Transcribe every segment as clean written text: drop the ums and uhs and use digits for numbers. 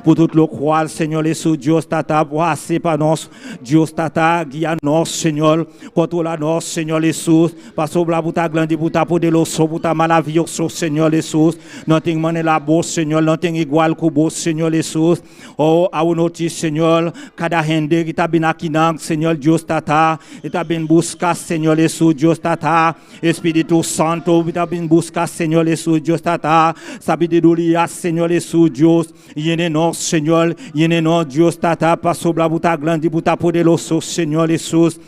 Por todo lo cual, Señor Jesús, Dios Tata, hace para nos, Dios Tata, guía nos, Señor, controla nos, Señor Jesús, pasobra bo ta grandi, bo ta poderoso, bo ta maravioso, Señor Jesús. No tin manera bo, Señor, no tin igual ku bo, Señor Jesús. Oh, anochi, Señor, kada hende ku ta bin aki, Señor Dios Tata, ta bin buska, Señor Jesús, Dios Tata, Spiritu Santu, ta bin buska, Señor Jesús, Dios Tata, sabiduria, Señor Jesús, Dios, yena nos, Señor, yena nos, Dios Tata, pasobra bo ta grandi, bo ta poderoso, Señor Jesús.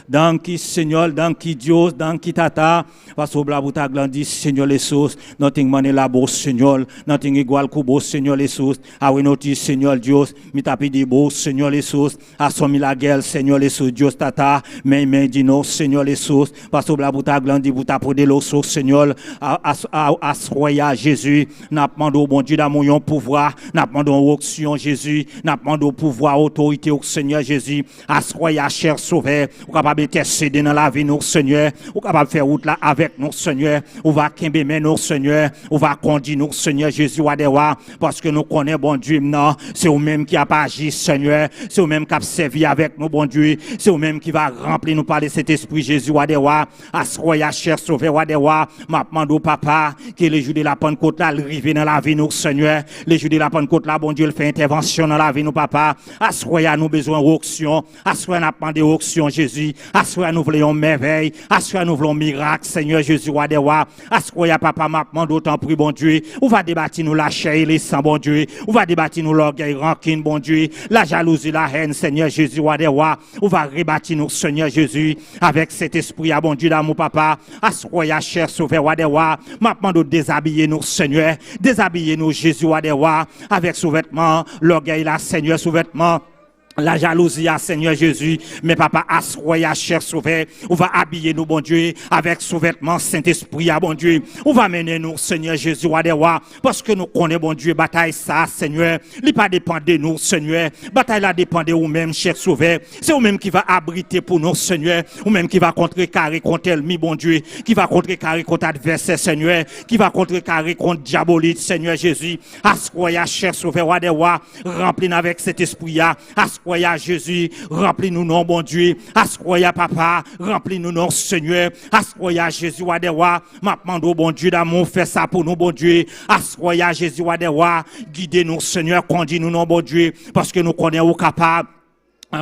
Danki, Señor, danki, Dios, danki, Tata, pasobra bo ta grandi, Señor Jesús. No tin manera bo, Señor, no tin igual ku bo, Señor Jesús. Anochi, Señor Dios, mi ta pidi bo, Señor Jesús, hasi milager, Señor Jesús, Dios Tata, meimei di nos, Señor Jesús, pasobra bo ta grandi, bo ta poderoso, Señor, aswa, Jesús, n ap mande bon Dye damou yon pouvwa, n ap mande onksyon, Jezi, n ap mande pouvwa, otorite, Seyè Jezi, aswa, chè Sovè, ou kapab entèsede nan lavi nou, Seyè, ou kapab fè wout la avèk nou, Seyè, ou va kenbe men nou, Seyè, ou va kondui nou, Seyè Jezi, wa dè wa, paske nou konnen, bon Dye, non, se ou menm ki ap aji, Seyè, se ou menm ki ap sèvi avèk nou, bon Dye, se ou menm ki va ranpli nou pa Sentespri, Jezi, wa dè wa, aswa, chè Sovè, wa dè wa, m ap mande papa, ke lejou de la Pannkot la, rive nan lavi nou, Seyè, lejou de la Pannkot la, bon Dye, fè entèvansyon nan lavi nou, papa, aswa, nou bezwen onksyon, aswa, n ap mande onksyon, Jezi, aswa, nou vle yon mèvèy, aswa, nou vle yon mirak, Seyè Jezi, wa dè wa, aswa, papa, m ap mande tanpri, bon Dye, ou va debati nou lachè e lesan, bon Dye, ou va debati nou lògèy, rankin, bon Dye, lajalouzi, lahèn, Seyè Jezi, wa dè wa, ou va rebati nou, Seyè Jezi, avèk Sentespri, a bon Dye damou, papa, aswa, chè Sovè, wa dè wa, m ap mande dezabiye nou, Seyè, dezabiye nou, Jezi, wa dè wa, avèk souvètman, lògèy la, Seyè, souvètman, lajalouzi, a Seyè Jezi, men papa, aswa, chè Sovè, ou va abiye nou, bon Dye, avèk souvètman, Sentespri, a bon Dye, ou va mennen nou, Seyè Jezi, wa dè wa, paske nou konnen, bon Dye, batay sa, Seyè, li pa depann de nou, Seyè, batay la depann de ou menm, chè Sovè, se ou menm ki va abrite pou nou, Seyè, ou menm ki va kontrekare kont lènmi, bon Dye, ki va kontrekare kont advèsè, Seyè, ki va kontrekare kont dyabolik, Seyè Jezi, aswa, chè Sovè, wa dè wa, ranpli avèk Sentespri, aswa, Jezi, ranpli nou non, bon Dye, aswa, papa, ranpli nou non, Seyè, aswa, Jezi, wa dè wa, m ap mande bon Dye damou, fè sa pou nou, bon Dye, aswa, Jezi, wa dè wa, gide nou, Seyè, kondui nou non, bon Dye, paske nou konnen ou kapab.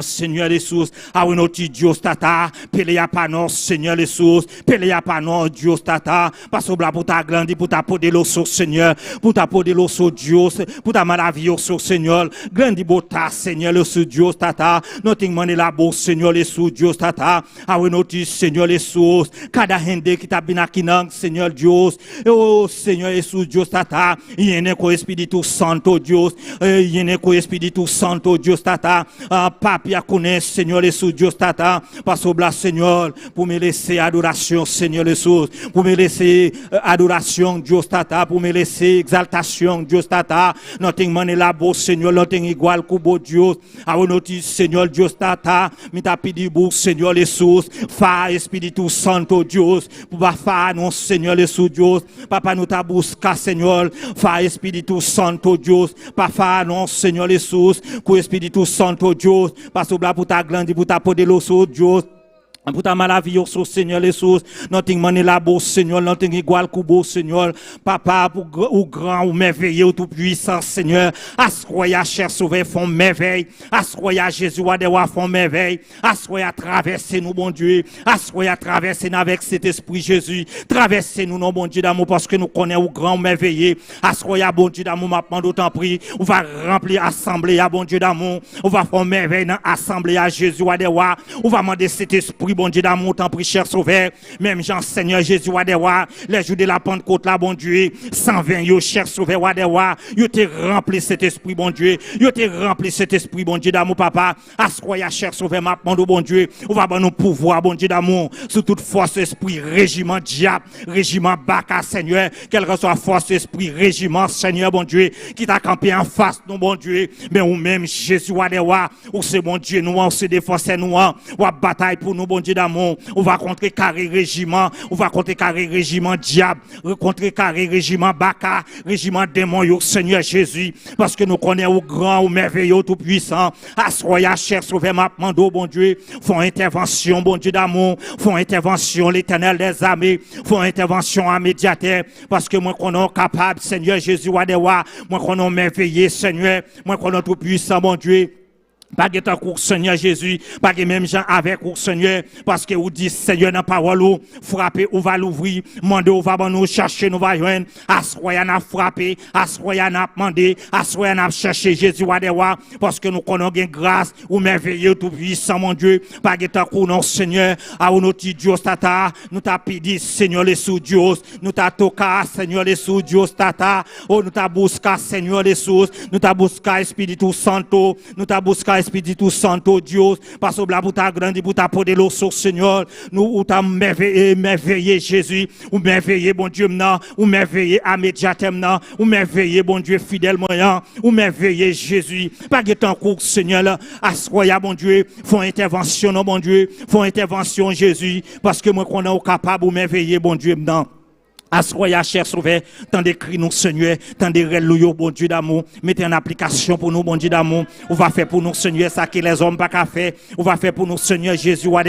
Señor Jesús, anochi Dios Tata, pelea pa nos, Señor Jesús, pelea pa nos, Dios Tata, pasobra bo ta grandi, bo ta poderoso, Señor, bo ta poderoso, Dios, bo ta maravioso, Señor, grandi bo ta, Señor Jesús, Dios Tata, no tin manera bo, Señor Jesús, Dios Tata, anochi, Señor Jesús, kada hende ku ta bin aki, Señor Dios, oh Señor Jesús, Dios Tata, yena ku Spiritu Santu, Dios, yena ku Spiritu Santu, Dios Tata, papia kuné, Señor Jesús, Dios Tata, pasobra, Señor, bo meresé adorashon, Señor Jesús, bo meresé adorashon, Dios Tata, bo meresé eksaltashon, Dios Tata, no tin manera bo, Señor, no tin igual ku bo, Dios, anochi, Señor Dios Tata, mi ta pidi bo, Señor Jesús, fa Spiritu Santu, Dios, pa fa nos, Señor Jesús, Dios, papa, nou ta buska, Señor, fa Spiritu Santu, Dios, pa fa nos, Señor Jesús, ku Spiritu Santu, Dios, pasobra bo ta grandi, bo ta poderoso, Dios, bo ta maravioso, Señor Jesús. No tin manera bo, Señor. No tin igual ku bo, Señor. Papa, ou gran, ou mèveye, ou toupuisan, Seyè. Aswa, chè Sovè, fè yon mèvèy. Aswa, Jezi, wa dè wa, fè yon mèvèy. Aswa, travèse nou, bon Dye. Aswa, travèse nou avèk Sentespri, Jezi. Travèse nou, non, bon Dye damou, paske nou konnen ou gran, ou mèveye. Aswa, bon Dye damou, m ap mande tanpri. Ou va ranpli asanble a, bon Dye damou. Ou va fè mèvèy nan asanble a, Jezi, wa dè wa. Ou va mande Sentespri, bon Dye damou, tanpri, chè Sovè. Menm jan, Seyè Jezi, wa dè wa, lejou de la Pannkot la, bon Dye, 120 yo, chè Sovè, wa dè wa, yo te ranpli Sentespri, bon Dye, yo te ranpli Sentespri, bon Dye damou, papa, aswa, chè Sovè, m ap mande bon Dye, ou va ban nou pouvwa, bon Dye damou, sou tout fòs espri, rejiman dyab, rejiman baka, Seyè, kèlkeswa fòs espri, rejiman, Seyè, bon Dye, ki ta kanpe an fas nou, bon Dye, men ou menm, Jezi, wa dè wa, ou se bon Dye, nou, se defansè nou, ou batay pou nou, bon. Dieu d'amour, on va contrecarrer régiment, on va contrecarrer régiment diable, contrecarrer régiment baka, régiment démon, Seigneur Jésus, parce que nous connaissons au grand, au merveilleux, tout puissant. Assoya, cher sauveur, m'a demandé, bon Dieu, font intervention, bon Dieu d'amour, font intervention, l'éternel des armées, font intervention à médiateur, parce que moi qu'on est capable, Seigneur Jésus, moi qu'on est merveilleux, Seigneur, moi qu'on est tout puissant, bon Dieu. Pas de temps Seigneur Jésus, pas de même gens avec vous, Seigneur, parce que vous dites, Seigneur, dans la parole, ou, frapper, ou va l'ouvrir, mander, ou va nous chercher, nous va joindre, assoya n'a frappé, assoya n'a demandé, assoya n'a cherché Jésus, parce que nous connaissons grâce, ou merveilleux, tout puissant, mon Dieu, pas de temps non, Seigneur, à nous Dios tata, nous t'a pedi, Seigneur, les sous Dios, nous t'a toqué, Seigneur, les sous Dios tata, oh, nous t'a busca, Seigneur, les sous, nous t'a busca, Espírito Santo, nous t'a busca, Espírito Santo, Dios, parce que pour ta grande, pour ta poderoso, Seigneur, nous, ou t'a merveillé, merveillé, Jésus, ou merveillé, bon Dieu, maintenant, ou merveillé, à médiateur, maintenant, ou merveillé, bon Dieu, fidèle moyen, ou merveillé, Jésus, pas de temps court, Seigneur, assoya, bon Dieu, font intervention, non, bon Dieu, font intervention, Jésus, parce que moi, qu'on est capable, ou merveillé, bon Dieu, maintenant. Assoya, cher sauveur, tant d'écrit nous, Seigneur, tant de relou, bon Dieu d'amour, mettez en application pour nous, bon Dieu d'amour, on va faire pour nous, Seigneur, ça que les hommes pas qu'à faire, on va faire pour nous, Seigneur Jésus, rois,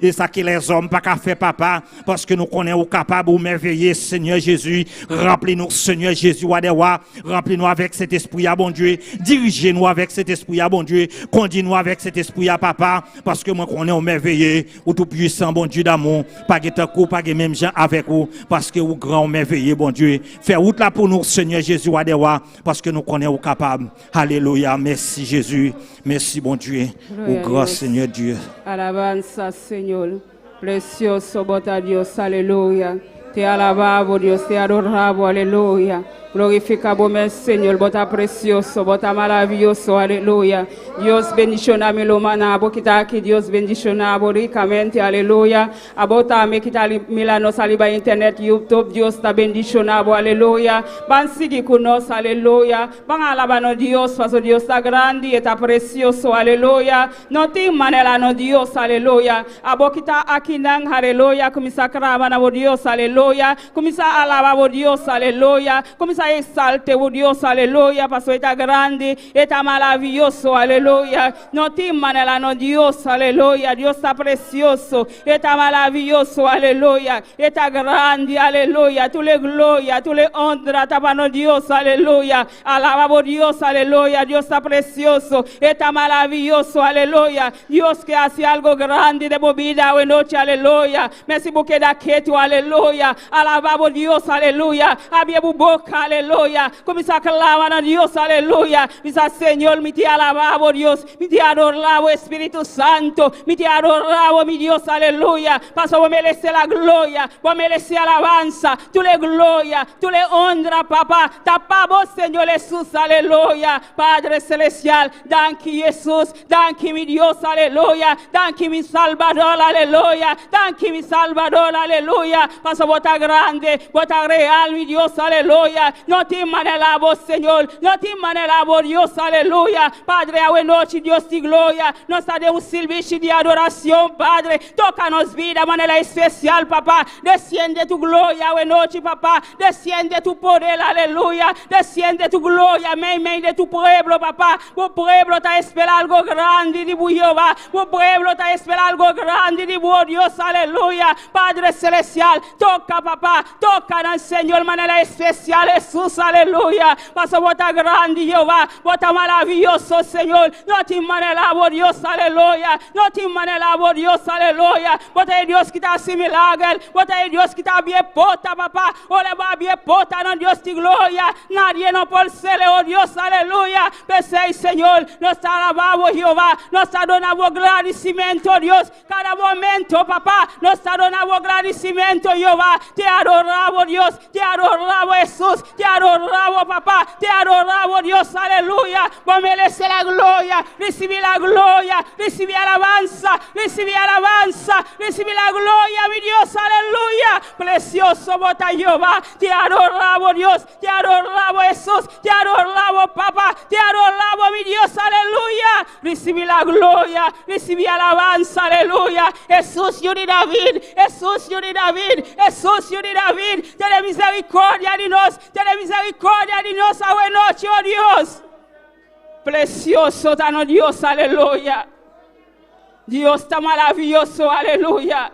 et ça que les hommes pas qu'à faire, papa, parce que nous connaissons capable ou merveilleux, Seigneur Jésus, remplis-nous, Seigneur Jésus, rois, remplis-nous avec cet esprit, à bon Dieu, dirigez-nous avec cet esprit, à bon Dieu, conduis-nous avec cet esprit, à papa, parce que moi, connais au merveilleux, ou tout puissant, bon Dieu d'amour, pas de coup, pas de même gens avec vous, parce que vous grand merveilleux, bon Dieu. Fais route là pour nous, Seigneur Jésus, roi des rois, parce que nous connaissons capable. Alléluia. Merci Jésus. Merci, bon Dieu. Au grand Seigneur Dieu. Alabanza, Señor. Precioso, bo ta Dios, aleluya. Te alabamos, Dios, te adoramos, aleluya. Glorifica bo mes, Señor, bo ta precioso, bo ta maravilloso, aleluya. Dios bendiciona mi lumana, abo cu ta aki, Dios bendiciona bo ricamente, aleluya. Abo tambe cu ta mira nos riba internet, YouTube, Dios ta bendiciona bo, aleluya. Ban sigui cu nos, aleluya. Ban alaba nos Dios, paso Dios ta grandi, ta precioso, aleluya. No tin manera nos Dios, aleluya. Abo cu ta aki nan, aleluya. Cuminsa clama na Dios, aleluya. Cuminsa alaba Dios, aleluya. Cuminsa exalta Dios, aleluya. Paso ta grandi, ta maraviyoso, aleluya. No tin manera nos Dios, aleluya. Dios ta precioso, ta maraviyoso, aleluya. Ta grandi, aleluya. Tur gloria, tur honra, ta pa nos Dios, aleluya. Alaba Dios, aleluya. Dios ta precioso, ta maraviyoso, aleluya. Dios kier haci algo grandi den bo bida awe nochi, aleluya. Mester bo keda keto, aleluya. Alaba Dios, aleluya. Habri bo boca, aleluya. Cuminsa clama na Dios, aleluya. Bisa Señor, mi ta alaba Dios, mi ta adora Spirito Santo, mi ta adora mi Dios, aleluya. Paso bo merece la gloria, bo merece alabanza, tur gloria, tur honra, papá. Ta pa bo, Señor Jesús, aleluya. Padre Celestial, danki Jesús, danki mi Dios, aleluya. Danki mi Salvador, aleluya. Danki mi Salvador, aleluya. Paso bo ta grandi, bo ta real, mi Dios, aleluya. No tin manera bo, Señor, no tin manera bo, Dios, aleluya. Padre, awe nochi, Dios di gloria. Nos ta den un servicio di adoracion, Padre. Toca nos bida di manera especial, papá. Desciende tu gloria, awe nochi, papá. Desciende tu poder, aleluya. Desciende tu gloria, meimei di tu pueblo, papá. E pueblo ta spera algo grandi di Jehová. E pueblo ta spera algo grandi di bo Dios, aleluya. Padre Celestial, toca, papá. Toca na Señor, manera especial, Jesús, aleluya. Paso bo ta grandi, Jehová. Bo ta maraviyoso, Señor. No tin manera, oh Dios, aleluya. No tin manera, oh Dios, aleluya. Bo ta Dios cu ta haci milager. Bo ta Dios cu ta habri porta, papá. Ora bo habri porta, no Dios di gloria. Nadie no por cera, oh Dios, aleluya. P'esey, Señor, nos ta alaba, Jehová. Nos ta duna agradecimento, Dios. Cada momento, papá, nos ta duna agradecimento, Jehová. Te adoramos, Dios. Te adoramos, Jesús. Te adoramos, papá. Te adoramos, Dios, aleluya. Vos merece la gloria. Recibí la gloria. Recibí alabanza. Recibí alabanza. Recibí la gloria, mi Dios, aleluya. Precioso bota Jehová. Te adoramos, Dios. Te adoramos, Jesús. Te adoramos, papá. Te adoramos, mi Dios, aleluya. Recibí la gloria. Recibí alabanza, aleluya. Jesús, yu di David. Jesús, yu di David. Jesús, yu di David. Tene misericordia di nos. Tene misericordia di nos. Awe nochi, oh Dios. Precioso ta nos Dios, aleluya. Dios ta maravioso, aleluya.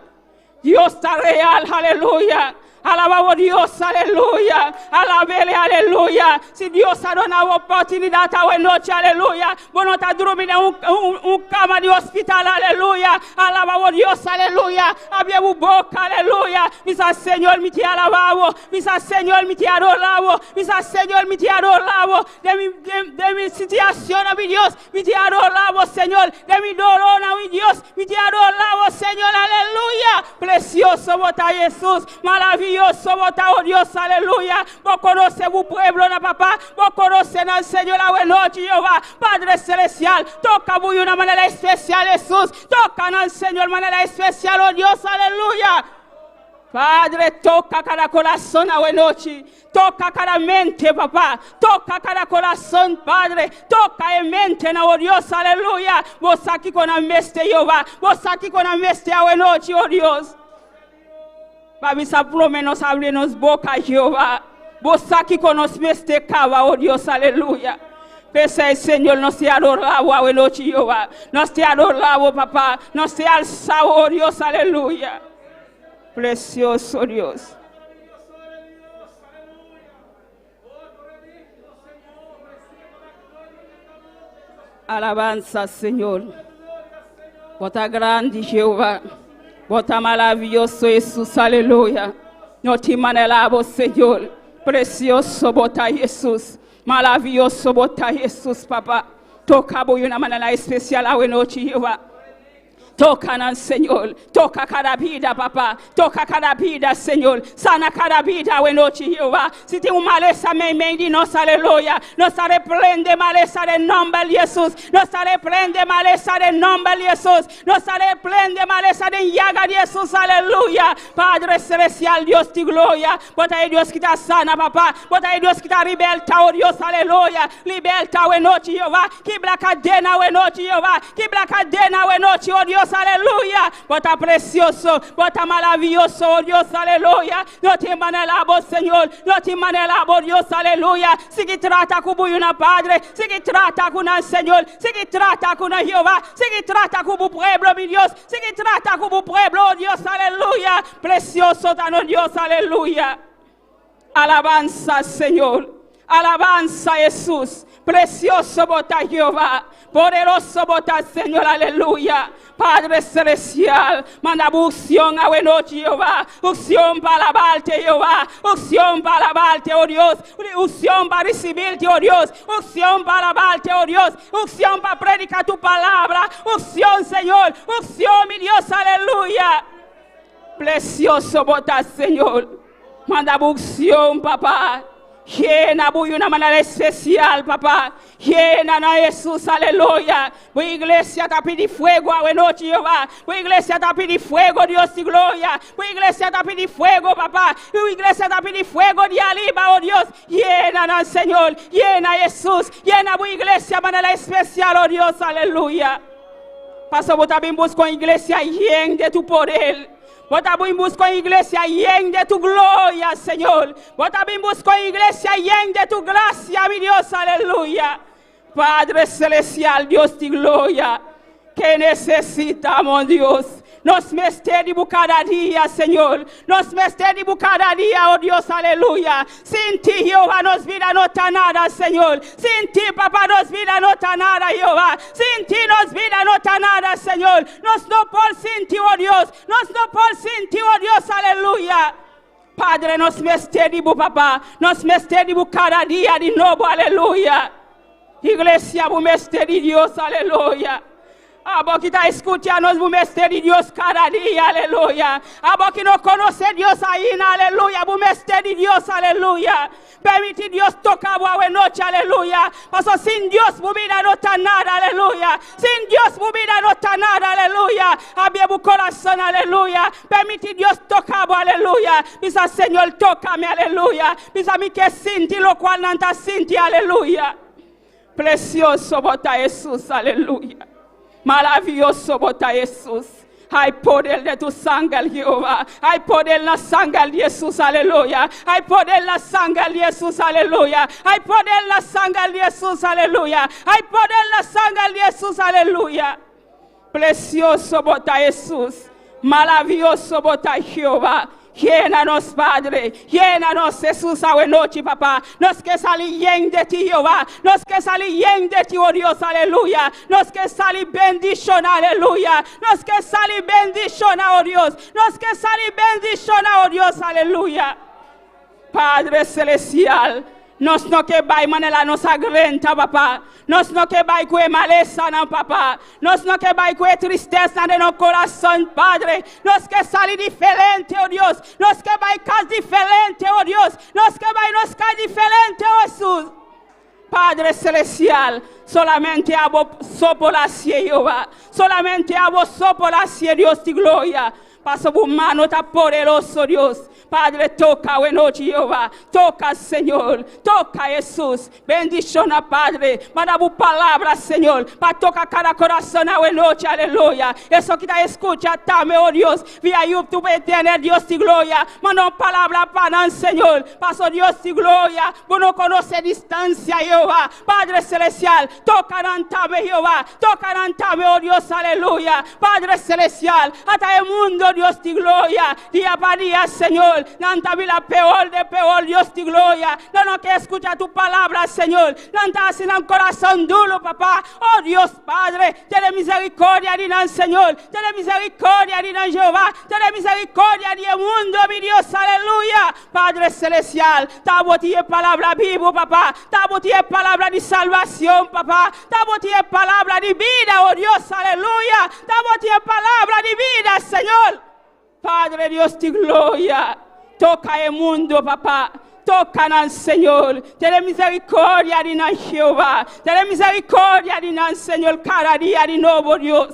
Dios ta real, aleluya. Alabamos Dios, aleluya. Alabele, aleluya. Si Dios a duna oportunidat awe nochi, aleluya. Bo no ta drumi den un kama di hospital, aleluya. Alabamos Dios, aleluya. Habri boka, aleluya. Bisa Señor, mi ta alabá. Bisa Señor, mi ta adorá. Bisa Señor, mi ta adorá. Den mi situashon, mi Dios, mi ta adorá, Señor. Den mi doló, mi Dios, mi ta adorá, Señor, aleluya. Precioso bo ta Jesús, maravioso bo ta, oh Dios, aleluya. Bo konosé e pueblo, na papá. Bo konosé nan, Señor, awe nochi, Jehová. Padre Celestial, toka di un manera espesial, Jesús. Toka nan, Señor, manera espesial, oh Dios, aleluya. Padre, toka kada kurason awe nochi. Toka kada mente, papá. Toka kada kurason, Padre. Toka e mente na, oh Dios, aleluya. Bo sa kiko nan mester, Jehová. Bo sa kiko nan mester awe nochi, oh Dios. Pa bisa promé nos habri nos boka, Jehová. Bo sa kiko nos mester kaba, oh Dios, aleluya. P'esei, Señor, nos ta adorá, awe nochi, Jehová. Nos ta adorá, papá. Nos ta alsa, oh Dios, aleluya. Precioso Dios. Alabanza, Señor. Bo ta grandi, Jehová. Bo ta maravioso, Jesús. Aleluya. No tin manera, Señor. Precioso bo ta, Jesús. Maravioso bo ta, Jesús, papá. Toka di un manera espesial awe nochi, Jehová. Toka nan, Señor. Toka kada bida, papá. Toka kada bida, Señor. Sana kada bida, awe nochi, Jehová. Si tin un malesa, meimei di nos, aleluya. Nos ta reprendé malesa den nòmber di Jesús. Nos ta reprendé malesa den nòmber di Jesús. Nos ta reprendé malesa den yaga di Jesús, aleluya. Padre Celestial, Dios di gloria. Bo ta Dios ku ta sana, papá. Bo ta Dios ku ta libertá, oh Dios, aleluya. Libertá, awe nochi, Jehová. Kibra kadena, awe nochi, Jehová. Kibra kadena, awe nochi, oh Dios, aleluya. Bo ta precioso, bo ta maravioso, oh Dios, aleluya. No tin manera, Señor. No tin manera, Dios, aleluya. Sigui trata ku bo Padre. Sigui trata ku nos, Señor. Sigui trata ku Jehová. Sigui trata ku e pueblo, mi Dios. Sigui trata ku e pueblo, oh Dios, aleluya. Precioso ta Dios, aleluya. Alabanza, Señor. Alabanza, Jesús. Precioso bo ta Jehová. Poderoso bo ta, Señor, aleluya. Padre Celestial, manda unshon awe nochi, Jehová. Unshon pa alabarte, Jehová. Unshon pa alabarte, oh Dios. Unshon pa risibirte, oh Dios. Unshon pa alabarte, oh Dios. Unshon pa prediká tu palabra. Unshon, Señor. Unshon, mi Dios, aleluya. Precioso bo ta, Señor. Manda unshon, papá. Yena di un manera espesial, papá. Yena na Jesús, aleluya. E iglesia ta pidiendo fuego awe nochi, Jehová. E iglesia ta pidiendo fuego, Dios di gloria. E iglesia ta pidiendo fuego, papá. E iglesia ta pidiendo fuego di ariba, oh Dios. Yena na Señor. Yena Jesús. Yena e iglesia di manera espesial, oh Dios, aleluya. Pasobra bo ta bin buska iglesia yen di tu poder. Bo ta bin buska iglesia yen di tu gloria, Señor. Bo ta bin buska iglesia yen di tu grasia, mi Dios, aleluya. Padre Celestial, Dios di gloria, ku nesesitamos, Dios. Nos mester di kada dia, Señor. Nos mester di kada dia, oh Dios, aleluya. Sin ti, Jehová, nos bida no ta nada, Señor. Sin ti, papá, nos bida no ta nada, Jehová. Sin ti, nos bida no ta nada, Señor. Nos no por sin ti, oh Dios. Nos no por sin ti, oh Dios, aleluya. Padre, nos mester di papá. Nos mester di kada dia di nobo, aleluya. Iglesia, mester di Dios, aleluya. Abo ku ta skucha nos mester di Dios kada dia, aleluya. Abo ku no konosé Dios ainda, aleluya. Bo mester di Dios, aleluya. Permití Dios toka bo anochi, aleluya. Paso sin Dios, bo bida no ta nada, aleluya. Sin Dios, bo bida no ta nada, aleluya. Habri bo kurason, aleluya. Permití Dios toka bo, aleluya. Bisa Señor, toka mi, aleluya. Bisa mi ke sinti loke nan ta sinti, aleluya. Presioso bo ta Hesus, aleluya. Maravioso bo ta Hesus. Hay poder den tu sanger, Jehová. Hay poder na sanger di Hesus, aleluya. Hay poder na sanger di Hesus, aleluya. Hay poder na sanger di Hesus, aleluya. Hay poder na sanger di Hesus, aleluya. Presioso bo ta Hesus. Maravioso bo ta Jehová. Yena nos, Padre. Yena nos, Hesus, anochi, Papá. Nos ke sali yen di ti, Jehová. Nos ke sali yen di ti, oh Dios, aleluya. Nos ke sali bendishoná, aleluya. Nos ke sali bendishoná, oh Dios. Nos ke sali bendishoná, oh Dios, aleluya. Padre Selestial, nos no ke bai manera nos a drenta, Papa. Nos no ke bai ku malesa, no, Papa. Nos no ke bai ku tristesa den nos kurason, Padre. Nos ke sali diferente, oh Dios. Nos ke bai kas diferente, oh Dios. Nos ke bai nos kas diferente, oh Hesus. Padre Selestial, solamente abo so por hasi, Jehová. Solamente abo so por hasi, Dios di gloria. Paso bo man ta poderoso, Dios. Padre, toka anochi, Jehová. Toka, Señor. Toka, Hesus. Bendishoná, Padre. Manda bo palabra, Señor. Pa toka kada kurason anochi, aleluya. Esun ku ta skucha tambe, oh Dios. Via YouTube, internet, Dios di gloria. Manda un palabra pa nos, Señor. Paso Dios di gloria. Bo no konosé distansia, Jehová. Padre Selestial, toka nan tambe, Jehová. Toka nan tambe, oh Dios, aleluya. Padre Selestial, hasta e mundu, Dios di gloria. Dia pa dia, Señor. Nan ta bira peor di peor, Dios di gloria. No, no ke skucha tu palabra, Señor. Nan ta hasi nan kurason duru, Papá. Oh Dios, Padre, tene miserikòrdia di nan, Señor. Tene miserikòrdia di nan, Jehová. Tene miserikòrdia di mundu, mi Dios, aleluya. Padre Selestial, ta bo tin palabra bibu, Papá. Ta bo tin palabra di salbashon, Papá. Ta bo tin palabra di bida, oh Dios, aleluya. Ta bo tin palabra di bida, Señor. Padre Dios di gloria, toka e mundu, Papá. Toka nan, Señor. Tene miserikòrdia di nan, Jehová. Tene miserikòrdia di nan, Señor, kada dia di nobo, Dios.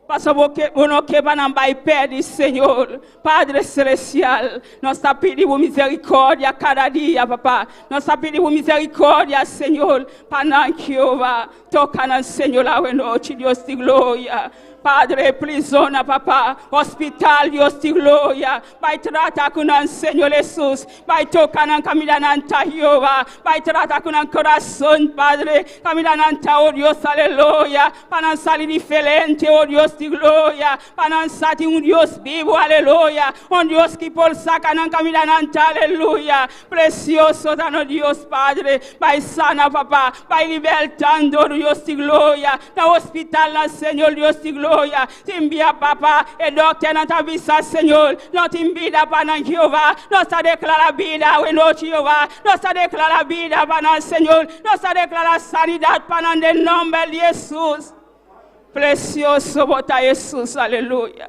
Paso bo no ke pa nan bai pèrdí, Señor. Padre Selestial, nos ta pidiendo miserikòrdia kada dia, Papá. Nos ta pidiendo miserikòrdia, Señor, pa nan, Jehová. Toka nan, Señor, anochi, Dios di gloria. Padre, prizòn, Papá, hospital, Dios di gloria. Bai trata ku nan, Señor Hesus. Bai toka nan kaminda nan ta, Jehová. Bai trata ku nan kurason, Padre. Kaminda nan ta, oh Dios, aleluya. Pa nan sali diferente, oh Dios di gloria. Pa nan sa tin un Dios bibu, aleluya. Un Dios ku por saka nan kaminda nan ta, aleluya. Presioso ta nos Dios, Padre. Bai sana, Papá. Bai libertando, Dios di gloria. Na hospital, na Señor, Dios di gloria. Te envia, Papá. E dòkter nan ta bisa, Señor. No tin bida pa nan, Jehová. Nos ta deklará bida, anochi, Jehová. Nos ta deklará bida pa nan, Señor. Nos ta deklará sanidat pa nan, den nòmber di Hesus. Presioso bo ta Hesus, aleluya.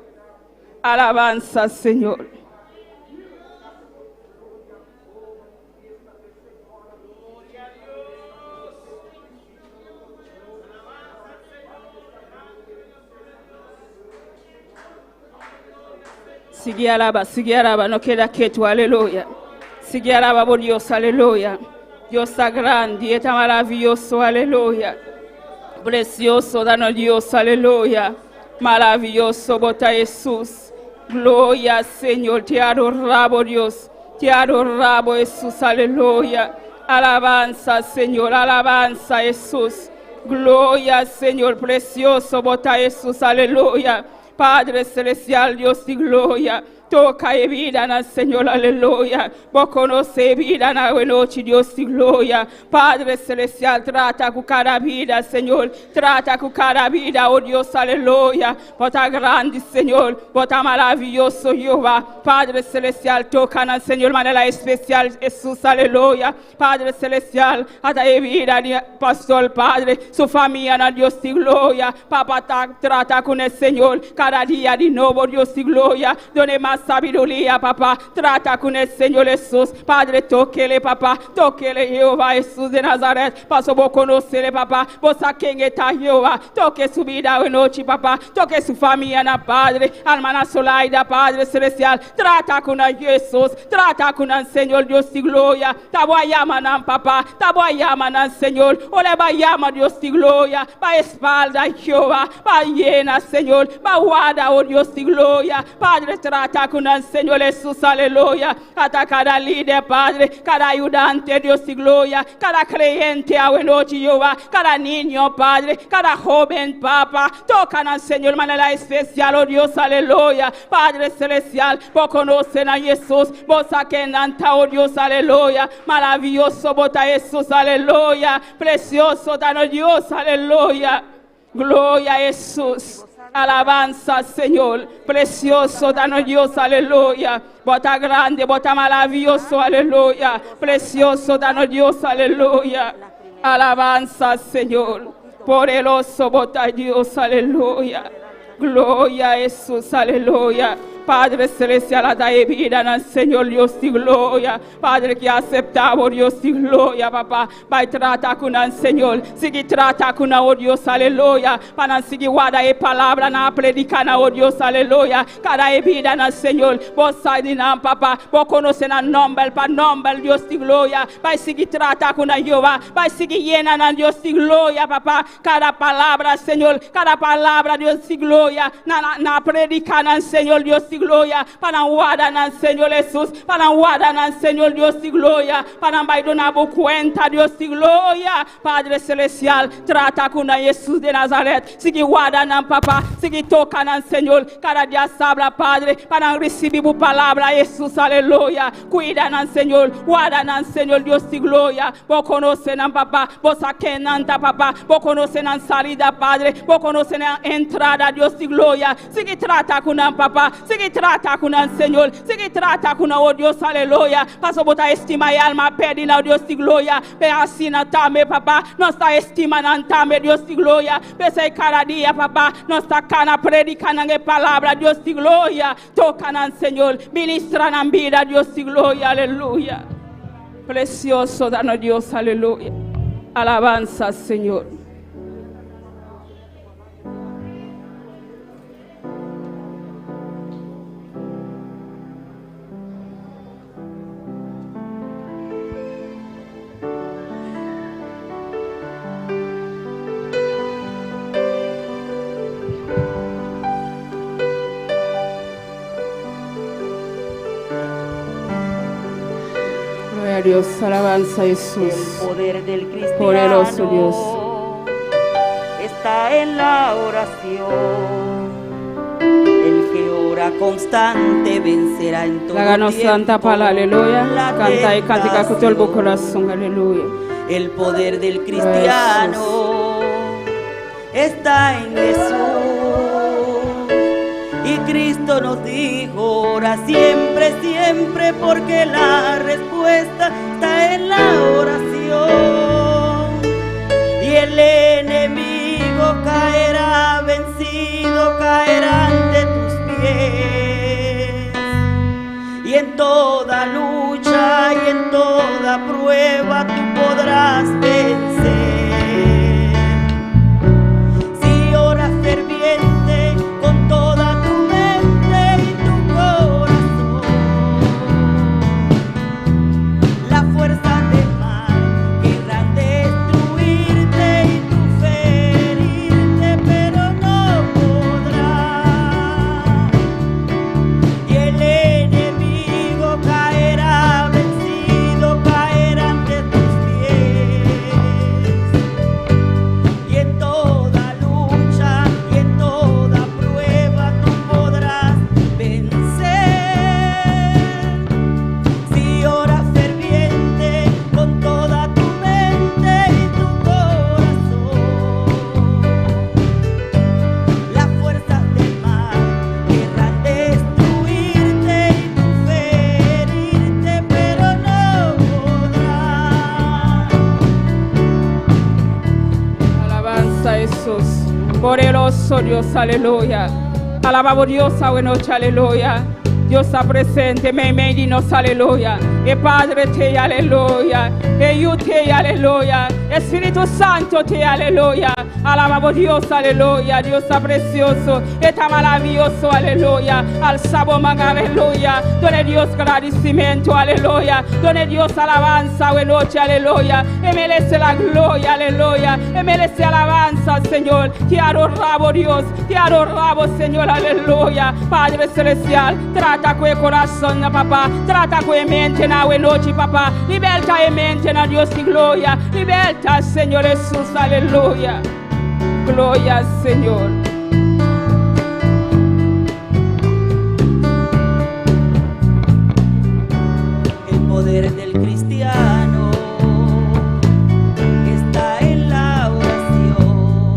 Alabansa, Señor. Sigui alabá, sigui alabá, no keda ketu, aleluya. Sigui alabá, bo Dios, aleluya. Dios ta grandi, ta maravioso, aleluya. Presioso ta nos Dios, aleluya. Maravioso bo ta Hesus. Gloria, Señor, te adoramos, Dios. Te adoramos, Hesus, aleluya. Alabansa, Señor, alabansa, Hesus. Gloria, Señor, presioso bo ta Hesus, aleluya. Padre Celestial, Dios di gloria. Toca e bidanan, Señor, aleluya. Bo conoce e bidanan anochi, Dios di gloria. Padre Celestial, trata cu cada bida, Señor. Trata cu cada bida, oh Dios, aleluya. Bo ta grandi, Señor. Bo ta maraviyoso, Jehová. Padre Celestial, toca nan, Señor, manera especial, Jesus, aleluya. Padre Celestial, ata e bida di pastor, Padre, su famianan, Dios di gloria. Papa, trata cu ne, Señor, cada dia di nobo, Dios di gloria. Dun'e mas sabiduria, Papa. Trata cu ne, Señor Jesus. Padre, toc'e, Papa. Toc'e, Jehová Jesus di Nazaret. Paso bo conoce, Papa. Bo sa ken e ta, Jehová. Toca su bida anochi, Papa. Toca su famianan, Padre. Hermana Solaida, Padre Celestial. Trata cu nan, Jesus. Trata cu nan, Señor Dios di gloria. Ta bo a yama nan, Papa. Ta bo a yama nan, Señor. Ora bo a yama, Dios di gloria. Pa espalda, Jehová. Pa yena, Señor. Pa warda, oh Dios di gloria. Padre, trata cu nan, Señor Jesus, aleluya. Ata cada lider, Padre, cada ayudante, Dios di gloria, cada creyente, anochi, Jehová, cada niño, Padre, cada hoben, Papa, toca nan, Señor, manera especial, oh Dios, aleluya. Padre Celestial, bo conoce nan, Jesus, bo sa ken nan ta, oh Dios, aleluya. Maraviyoso, bo ta, Jesus, aleluya. Precioso, ta nos Dios, aleluya. Gloria a Jesus. Alabanza, Señor. Precioso, ta nos Dios, aleluya. Bo ta grandi, bo ta maraviyoso, aleluya. Precioso, ta nos Dios, aleluya. Alabanza, Señor. Poderoso, bo ta Dios, aleluya. Gloria a Jesus, aleluya. Padre Celestial, ata e bidanan, Señor Dios di gloria. Padre, cu a acepta, Dios di gloria, Papa. Bay trata cu nan, Señor. Sigui trata cu nan, oh Dios, aleluya. Pa nan sigui warda e palabra nan predica nan, oh Dios, aleluya. Cada e bidanan, Señor. Bo sabi nan, Papa. Bo conoce nan nomber pa nomber, Dios di gloria. Bay sigui trata cu nan, Jehová. Bay sigui yena nan, Dios di gloria, Papa. Cada palabra, Señor. Cada palabra, Dios di gloria. Nan, nan predica nan, Señor, Dios di gloria. Pa nan warda nan, Señor Jesus. Pa nan warda nan, Señor, Dios di gloria. Pa nan bay duna bo cuenta, Dios di gloria. Padre Celestial, trata cu nan, Jesus di Nazaret. Sigui warda nan, Papa. Sigui toca nan, Señor. Cada dia sabra, Padre. Pa nan recibi bo palabra, Jesus, aleluya. Cuida nan, Señor. Warda nan, Señor, Dios di gloria. Bo conoce nan, Papa. Bo sa ken nan ta, Papa. Bo conoce nan salida, Padre. Bo conoce nan entrada, Dios di gloria. Sigui trata cu nan, Papa. Sigui trata cu nan, Señor. Sigui trata cu nan, oh Dios, aleluya. Paso bo ta estima e alma perdi nan, Dios di gloria. Pe asina tambe, Papa. Nos ta estima nan tambe, Dios di gloria. P'esey cada dia, Papa, nos ta cana predica nan e palabra, Dios di gloria. Toca nan, Señor. Ministra nan bida, Dios di gloria, aleluya. Precioso ta nos Dios, aleluya. Alabanza, Señor. Gloria a Dios, alabanza a Jesús. El poder del cristiano Poderoso Dios. Está en la oración. El que ora constante vencerá en todo Laga nos tiempo lanta para, aleluya. la Canta e cantica cu tur bo tentación. curason, aleluya. El poder del cristiano está en Jesús. Y Cristo nos dijo, ora siempre, siempre, porque la respuesta está en la oración. Y el enemigo caerá vencido, caerá ante tus pies. Y en toda lucha y en toda prueba tú podrás vencer. Si oras ferviente con toda tu mente y tu corazón, la fuerza del mal querrán destruirte y tu ferirte, pero no podrá. Y el enemigo caerá vencido, caerá ante tus pies. Precioso Dios, aleluya. Alabamos Dios awe nochi, aleluya. Dios ta presente meimei di nos, aleluya. E Padre t'ei, aleluya. E Yu t'ei, aleluya. E Spiritu Santo t'ei, aleluya. Alabamos Dios, aleluya. Dios ta precioso, e ta maraviyoso, aleluya. Alsa bo man, aleluya. Done Dios gradicimento, aleluya. Done Dios alabansa awe nochi, aleluya. E merece la gloria, aleluya. E merece alabansa, Señor. Te adoramos, Dios. Te adoramos, Señor, aleluya. Padre Celestial, trata cu e corazon na Papa. Trata cu e mente na awe nochi, Papa. Liberta e mente na Dios di gloria. Liberta, Señor Jesús, aleluya. Gloria, Señor. El poder del cristiano está en la oración.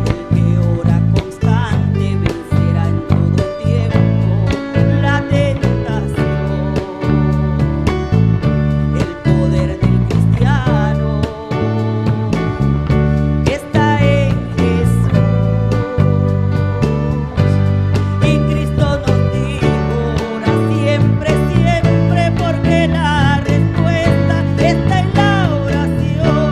El que ora constante vencerá en todo tiempo la tentación. El poder del cristiano está en Jesús. Y Cristo nos dijo, ora siempre, siempre, porque la respuesta está en la oración.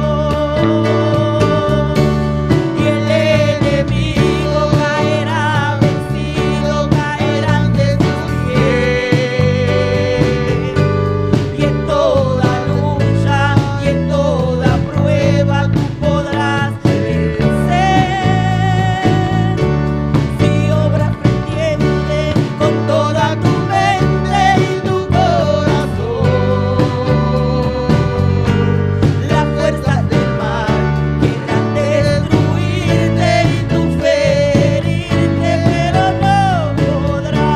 Y el enemigo caerá vencido, caerá ante tus pies. Y en toda lucha y en toda prueba tú podrás vencer. Si obras ferviente con toda tu mente y tu corazón, las fuerzas del mal querrán destruirte y tu fe herirte, pero no podrán.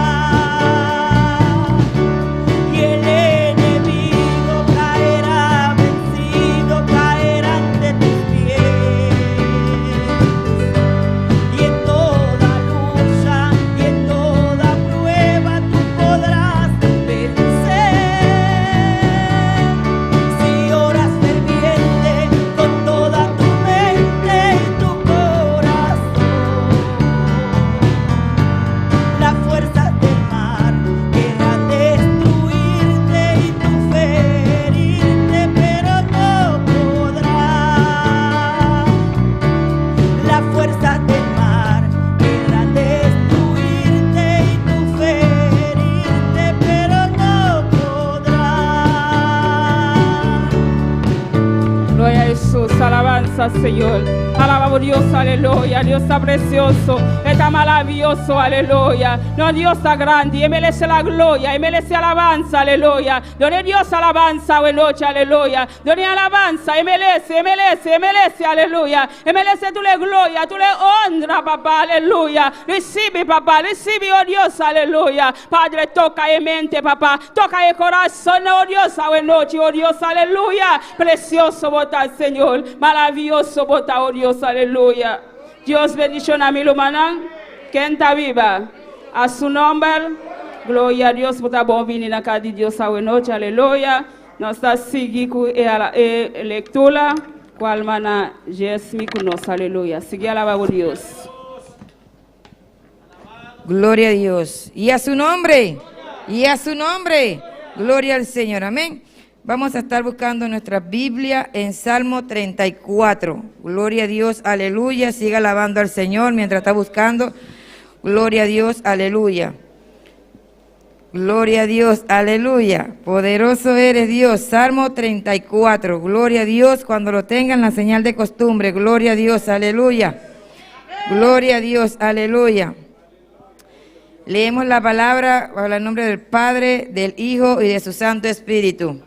Y el enemigo caerá vencido, caerá ante tus pies. Y en toda lucha y en toda prueba tú podrás vencer. Si oras ferviente con toda tu mente y tu corazón, las fuerzas del mal querrán destruirte y tu fe herirte, pero no podrán. Las fuerzas del mal querrán destruirte y tu fe herirte, pero no podrán. Gloria a Jesús, alabanza, Señor. Alabamos Dios, aleluya. Dios ta precioso, ta maraviyoso, aleluya. No, Dios ta grandi, e merece la gloria, e merece alabansa, aleluya. Duna Dios alabansa, nochi, aleluya. Duna alabansa, e merece, e merece, e merece, aleluya. E merece tur gloria, tur honra, papá, aleluya. Recibe, papá, recibe, oh Dios, aleluya. Padre, toca e mente, papá. Toca e corazon, oh Dios, nochi, oh Dios, aleluya. Precioso bo ta, Señor. Maraviyoso bo ta, oh Dios, aleluya. Dios bendiciona mi rumannan. Ken ta biba? A su nomber. Gloria a Dios, bo ta bon bini na cas di Dios nochi, aleluya. Nos ta sigui cu e lectura, cual mana Jesmi cu nos, aleluya. Sigui alaba Dios. Gloria a Dios. Y a su nombre. Y a su nombre. Gloria al Señor. Amén. Vamos a estar buscando nuestra Biblia en Salmo 34. Gloria a Dios, aleluya. Siga alabando al Señor mientras está buscando. Gloria a Dios, aleluya. Gloria a Dios, aleluya. Poderoso eres Dios. Salmo 34. Gloria a Dios cuando lo tengan la señal de costumbre. Gloria a Dios, aleluya. Gloria a Dios, aleluya. Leemos la palabra bajo el nombre del Padre, del Hijo y de su Santo Espíritu.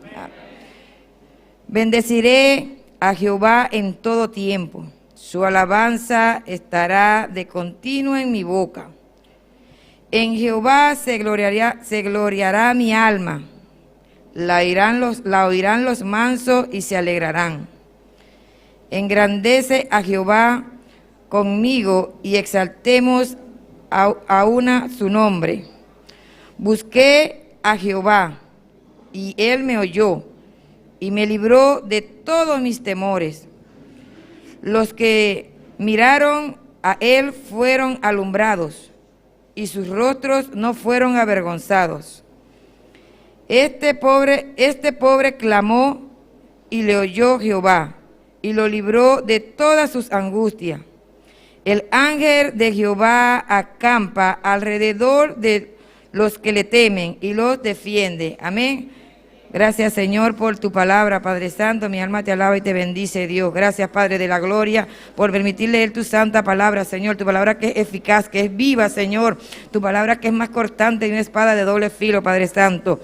Bendeciré a Jehová en todo tiempo. Su alabanza estará de continuo en mi boca. En Jehová se gloriará mi alma. La oirán los mansos y se alegrarán. Engrandece a Jehová conmigo y exaltemos a una su nombre. Busqué a Jehová y él me oyó y me libró de todos mis temores. Los que Miraron a él, fueron alumbrados, y sus rostros no fueron avergonzados. Este pobre clamó y le oyó Jehová, y lo libró de todas sus angustias. El ángel de Jehová acampa alrededor de los que le temen y los defiende. Amén. Gracias, Señor, por tu palabra, Padre Santo. Mi alma te alaba y te bendice, Dios. Gracias, Padre de la Gloria, por permitir leer tu santa palabra, Señor. Tu palabra que es eficaz, que es viva, Señor. Tu palabra que es más cortante de una espada de doble filo, Padre Santo.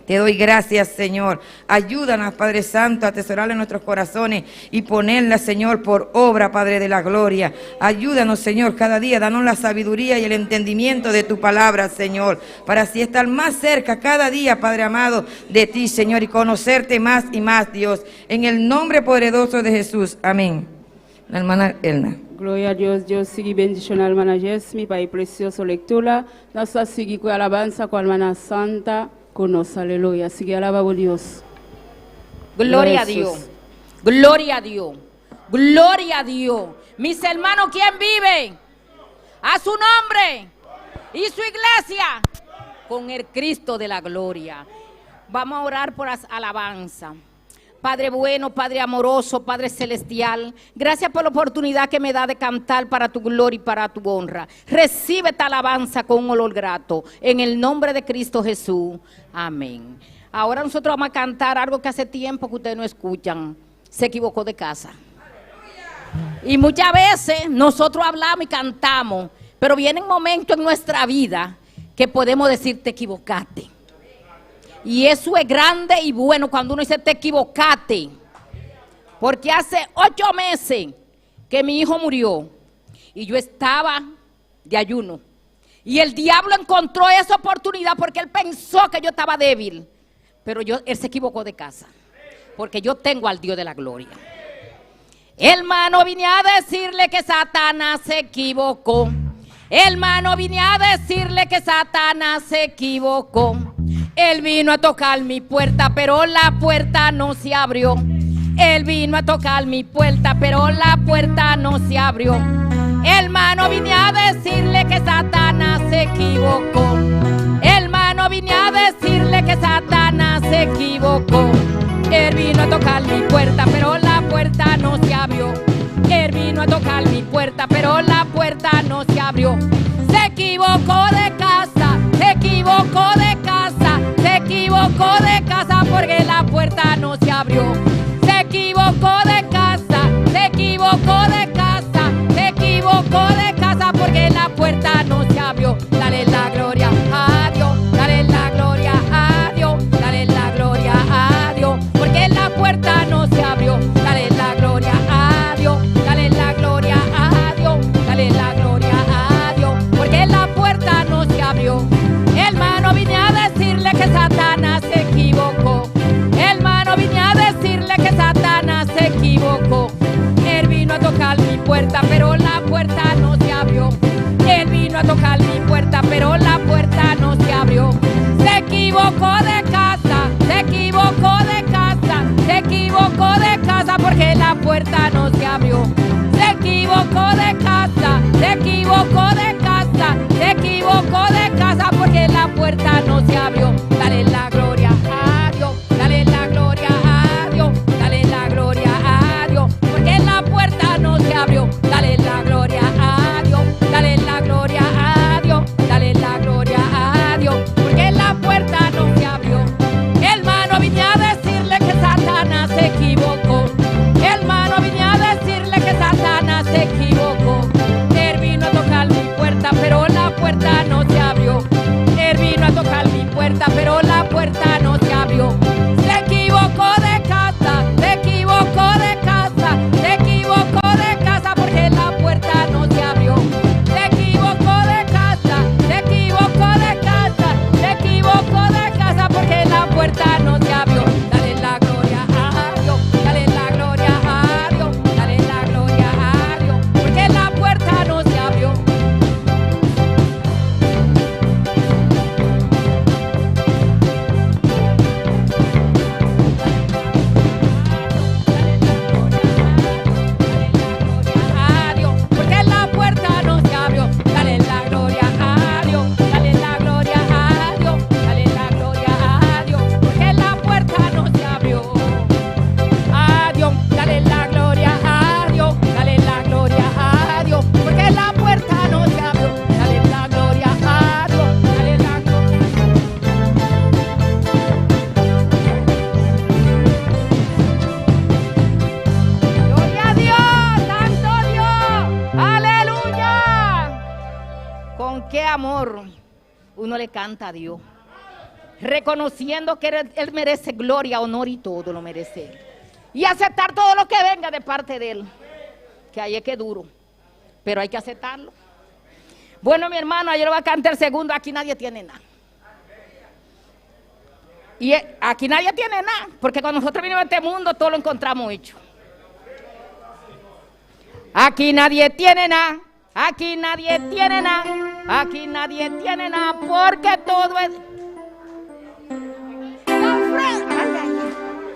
Te doy gracias, Señor. Ayúdanos, Padre Santo, a atesorarla en nuestros corazones y ponerla, Señor, por obra, Padre de la Gloria. Ayúdanos, Señor, cada día. Danos la sabiduría y el entendimiento de tu palabra, Señor, para así estar más cerca cada día, Padre amado, de ti, Señor, y conocerte más y más, Dios. En el nombre poderoso de Jesús. Amén. La hermana Elna. Gloria a Dios, Dios sigui bendiciona hermana Jesmi pa e precioso lectura. Nos ta sigui cu alabanza cu hermana Santa cu nos. Aleluya. Sigui alaba Dios. Gloria a Jesús. Dios. Gloria a Dios. Gloria a Dios. Mis hermanos, ¿quién vive? A su nombre y su iglesia con el Cristo de la gloria. Vamos a orar por las alabanzas. Padre bueno, Padre amoroso, Padre celestial, gracias por la oportunidad que me da de cantar para tu gloria y para tu honra. Recibe esta alabanza con un olor grato, en el nombre de Cristo Jesús. Amén. Ahora nosotros vamos a cantar algo que hace tiempo que ustedes no escuchan. Se equivocó de casa. Y muchas veces nosotros hablamos y cantamos, pero vienen momentos en nuestra vida que podemos decir te equivocaste. Y eso es grande y bueno cuando uno dice te equivocaste. Porque hace 8 meses que mi hijo murió y yo estaba de ayuno. Y el diablo encontró esa oportunidad porque él pensó que yo estaba débil. Pero él se equivocó de casa. Porque yo tengo al Dios de la gloria. Hermano, vine a decirle que Satanás se equivocó. Hermano, vine a decirle que Satanás se equivocó. Él vino a tocar mi puerta, pero la puerta no se abrió. Él vino a tocar mi puerta, pero la puerta no se abrió. Hermano, vine a decirle que Satanás se equivocó. Hermano, vine a decirle que Satanás se equivocó. Él vino a tocar mi puerta, pero la puerta no se abrió. Él vino a tocar mi puerta, pero la puerta no se abrió. Se equivocó de casa, se equivocó de casa, se equivocó de casa porque la puerta no se abrió. Se equivocó de casa, se equivocó de casa, se equivocó de casa porque la puerta no se abrió. Dale la gloria a Dios, dale la gloria a Dios, dale la gloria a Dios, porque la puerta no se abrió. Dale la gloria a Dios, dale la gloria a Dios, dale la gloria a Dios, porque la puerta no se abrió. Hermano, vine a decirle que Satanás se equivocó. Hermano, vine a decirle que Satanás se equivocó. Él vino a tocar mi puerta, pero la puerta no se abrió. Él vino a tocar mi puerta, pero la puerta no se abrió. Se equivocó de casa, se equivocó de casa, se equivocó de casa porque la puerta no se abrió. Se equivocó de casa, se equivocó de casa, se equivocó de casa porque la puerta no se abrió. Dale la gloria a Dios, dale la gloria a Dios, dale la gloria a Dios, porque la puerta no se abrió. Dale la gloria a Dios, dale la gloria a Dios, dale la gloria a Dios, porque la puerta no se abrió. Hermano, vine a decirle que Satanás se equivocó. Hermano, vine a decirle Uno le canta a Dios. Reconociendo que él, merece gloria, honor y todo lo merece Él. Y aceptar todo lo que venga de parte de Él. Que ahí es que duro. Pero hay que aceptarlo. Bueno, mi hermano, yo le voy a cantar el segundo. Aquí nadie tiene nada. Y eh, aquí nadie tiene nada. Porque cuando nosotros vinimos a este mundo, todo lo encontramos hecho. Aquí nadie tiene nada. Aquí nadie tiene nada. Aquí nadie tiene nada. Porque todo es.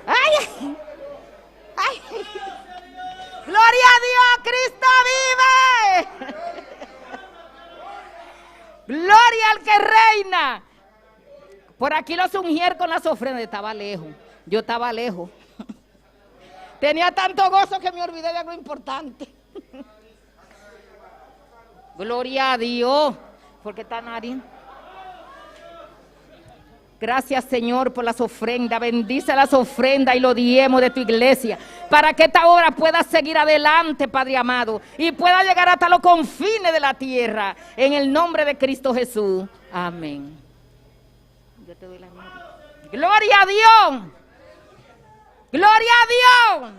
Ay, ay, ay. Gloria a Dios, Cristo vive. Gloria al que reina. Por aquí los ungieron con las ofrendas. Estaba lejos. Yo estaba lejos. Tenía tanto gozo que me olvidé de algo importante. Gloria a Dios. Porque está nariz. Gracias, Señor, por las ofrendas. Bendice las ofrendas y los diezmos de tu iglesia. Para que esta obra pueda seguir adelante, Padre amado. Y pueda llegar hasta los confines de la tierra. En el nombre de Cristo Jesús. Amén. Yo te doy la gloria. Gloria a Dios. Gloria a Dios.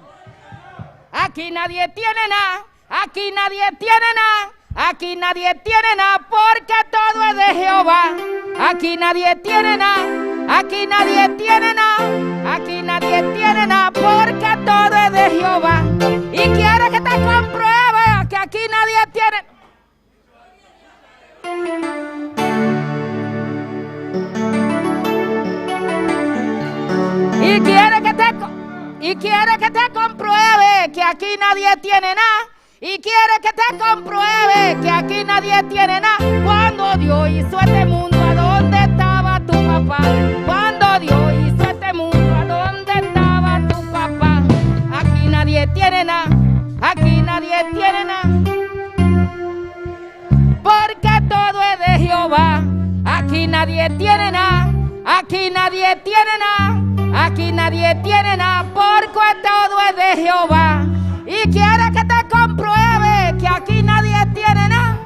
Aquí nadie tiene nada. Aquí nadie tiene nada. Aquí nadie tiene nada porque todo es de Jehová. Aquí nadie tiene nada. Aquí nadie tiene nada. Aquí nadie tiene nada porque todo es de Jehová. Y quiere que te compruebe que aquí nadie tiene. Y quiere que te y quiere que te compruebe que aquí nadie tiene nada. Y quiere que te compruebe que aquí nadie tiene nada. Cuando Dios hizo este mundo, ¿a dónde estaba tu papá? Cuando Dios hizo este mundo, ¿a dónde estaba tu papá? Aquí nadie tiene nada. Aquí nadie tiene nada. Porque todo es de Jehová. Aquí nadie tiene nada. Aquí nadie tiene nada. Aquí nadie tiene nada. Porque todo es de Jehová. Y quiere que te compruebe que aquí nadie tiene nada.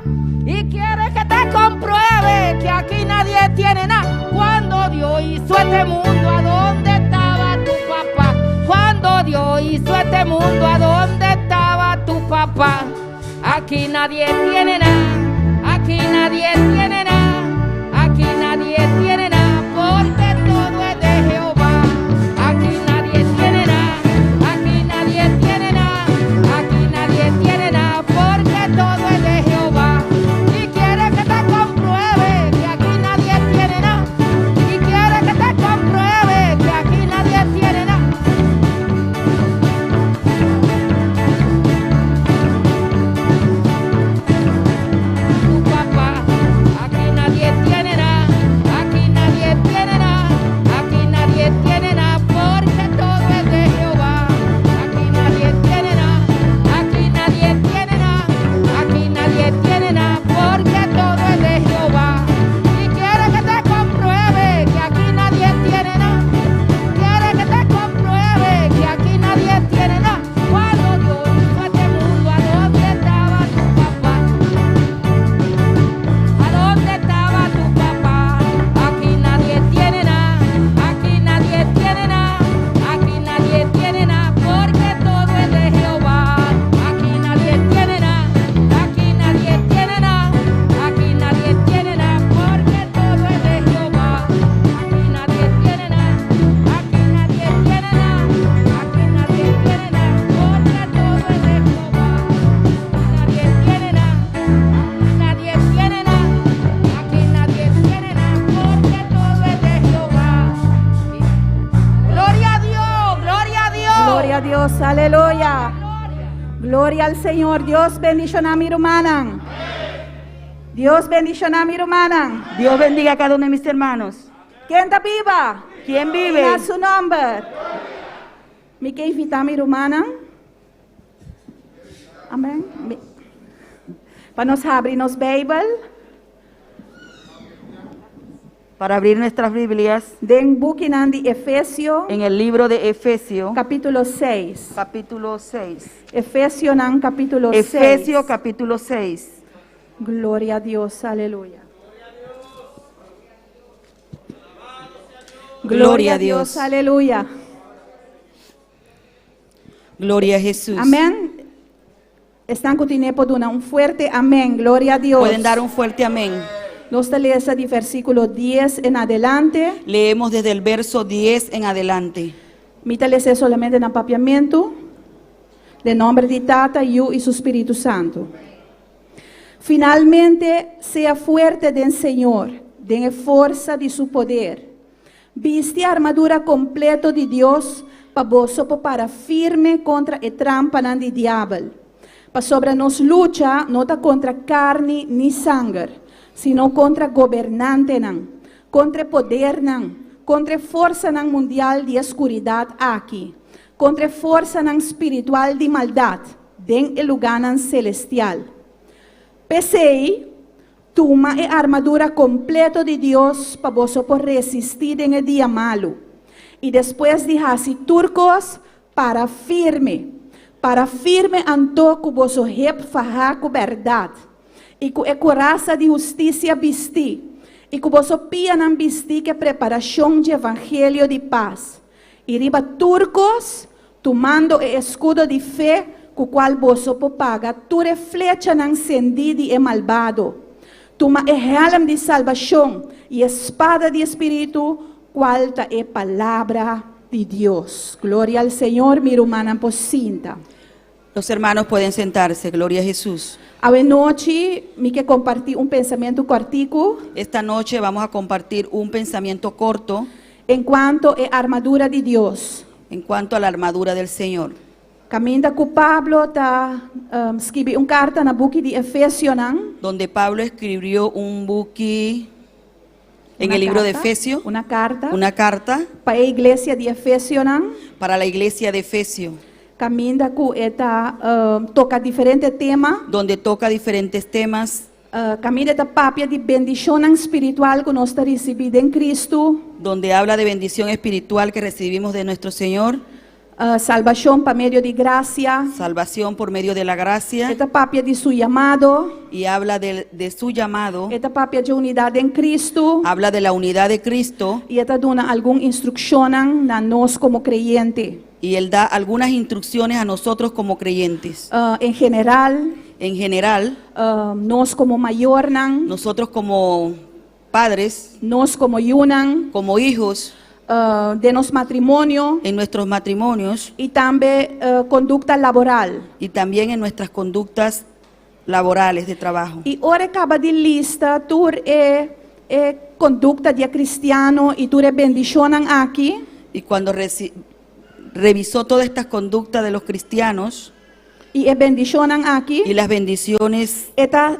Y quiere que te compruebe que aquí nadie tiene nada. Cuando Dios hizo este mundo, ¿a dónde estaba tu papá? Cuando Dios hizo este mundo, ¿a dónde estaba tu papá? Aquí nadie tiene nada. Aquí nadie tiene nada. Aquí nadie tiene nada. Porque todo es de Jehová. Aquí nadie tiene nada. Aquí nadie tiene nada. Aquí nadie tiene nada. Porque todo es de Jehová. Y quiere que te compruebe que aquí nadie tiene nada. Y quiere que te compruebe que aquí nadie tiene nada. Tu papá. Aquí nadie tiene nada, aquí nadie tiene nada, aquí nadie tiene nada, porque todo es de Jehová. Aquí nadie tiene nada, aquí nadie tiene nada, aquí nadie tiene nada, porque todo es de Jehová. Y quiere que te compruebe que aquí nadie tiene nada. Quiere que te compruebe que aquí nadie tiene nada. Cuando Dios hizo este mundo, ¿a dónde estaba tu papá? ¿A dónde estaba tu papá? Aquí nadie tiene nada, aquí nadie tiene nada, aquí nadie tiene nada, porque todo es de Jehová. Aquí nadie tiene nada, aquí nadie tiene nada, aquí nadie tiene nada, porque todo es de Jehová. Aquí nadie tiene nada, aquí nadie tiene nada, aquí nadie tiene nada, porque todo es de Jehová. Nadie tiene nada. Nadie tiene nada, aquí nadie tiene nada, porque todo es de Jehová. Gloria a Dios, gloria a Dios. Gloria a Dios, aleluya. Gloria al Señor. Dios bendiciona mi hermana. Dios bendiciona mi hermana. Dios bendiga a cada uno de mis hermanos. Ken ta biba? ¿Quién vive? Na su nomber. Mi ke invitá mi rumannan. Amèn. Pa nos habri nos Beibel. Para abrir nuestras Biblias Den buki di Efesio, en el libro de Efesios, kapítulo 6. capítulo 6. Efesionan kapítulo 6. Efesios capítulo 6. Gloria a Dios, aleluya. Gloria a Dios. Aleluya. Gloria a Jesús. Amèn. Esnan ku tin por duna un fuerte amèn. Gloria na Dios. Pueden dar un fuerte amén. Nos ta lesa di versíkulo 10 en adelante. Leemos desde el verso 10 en adelante. Mi ta lesa solamente na papiamentu. Den nòmber di Tata, Yu i su Spiritu Santu. Finalmente, sea fuerte den Señor, den forsa di su poder. Bisti armadura kompleto di Dios, pa boso para firme kontra e trampa di diabel. Pasobra nos lucha no ta kontra karni ni sanger, sino kontra gobernantenan, kontra podernan, kontra forsanan mundial di oskuridat aki, kontra forsanan spiritual di maldat, den lugánan selestial. P'esei, tuma e armadura kompleto di Dios pa boso por resistí den e dia malu. I despues di hasi tur kos, para firme. Para firme anto ku boso hep fahá ku bèrdat. I ku e korasa di hustisia bistí. I ku boso pianan bistí ku preparashon di evangelio di pas. I riba tur kos, tumando e eskudo di fe, ku kual boso por paga tur e flechanan sendí di e malbado. Tuma e hèlm di salbashon i e spada di Spiritu, kual ta e palabra di Dios. Gloria al Señor, mi rumannan por sinta. Los hermanos pueden sentarse. Gloria a Jesús. Awe nochi, mi ke kompartí un pensamentu kòrtiku Esta noche vamos a compartir un pensamiento corto en kuanto e armadura di Dios. En cuanto a la armadura del Señor. Kaminda ku Pablo ta skirbi un karta na buki di Efesionan. Donde Pablo escribió un buki en Una el libro de carta, Efesio, Una karta una carta pa e iglesia di Efesionan. Para la iglesia de Efesio, Kaminda ku e ta toka diferente tema. Donde toca diferentes temas, Kaminda ta papia di bendishon spiritual ku nos ta risibí den Kristu. Donde habla de bendición espiritual que recibimos de nuestro Señor, Salbashon pa medio di grasia. Salvación por medio de la gracia, E ta papia di su yamado. Y habla de su llamado, E ta papia di unidat den Kristu. Habla de la unidad de Cristo I e ta duna algun instrukshon na nos komo kreyente. Y él da algunas instrucciones a nosotros como creyentes. En general, En general, nos komo mayornan, nosotros como padres, nos komo yunan, como hijos, den nos matrimonio en nuestros matrimonios i tambe kondukta laboral. Y también en nuestras conductas laborales de trabajo. I ora e kaba di lista tur e e kondukta di kristian i tur e bendishonnan aki, Y cuando revisó todas estas conductas de los cristianos i e bendishonnan aki, y las bendiciones, e ta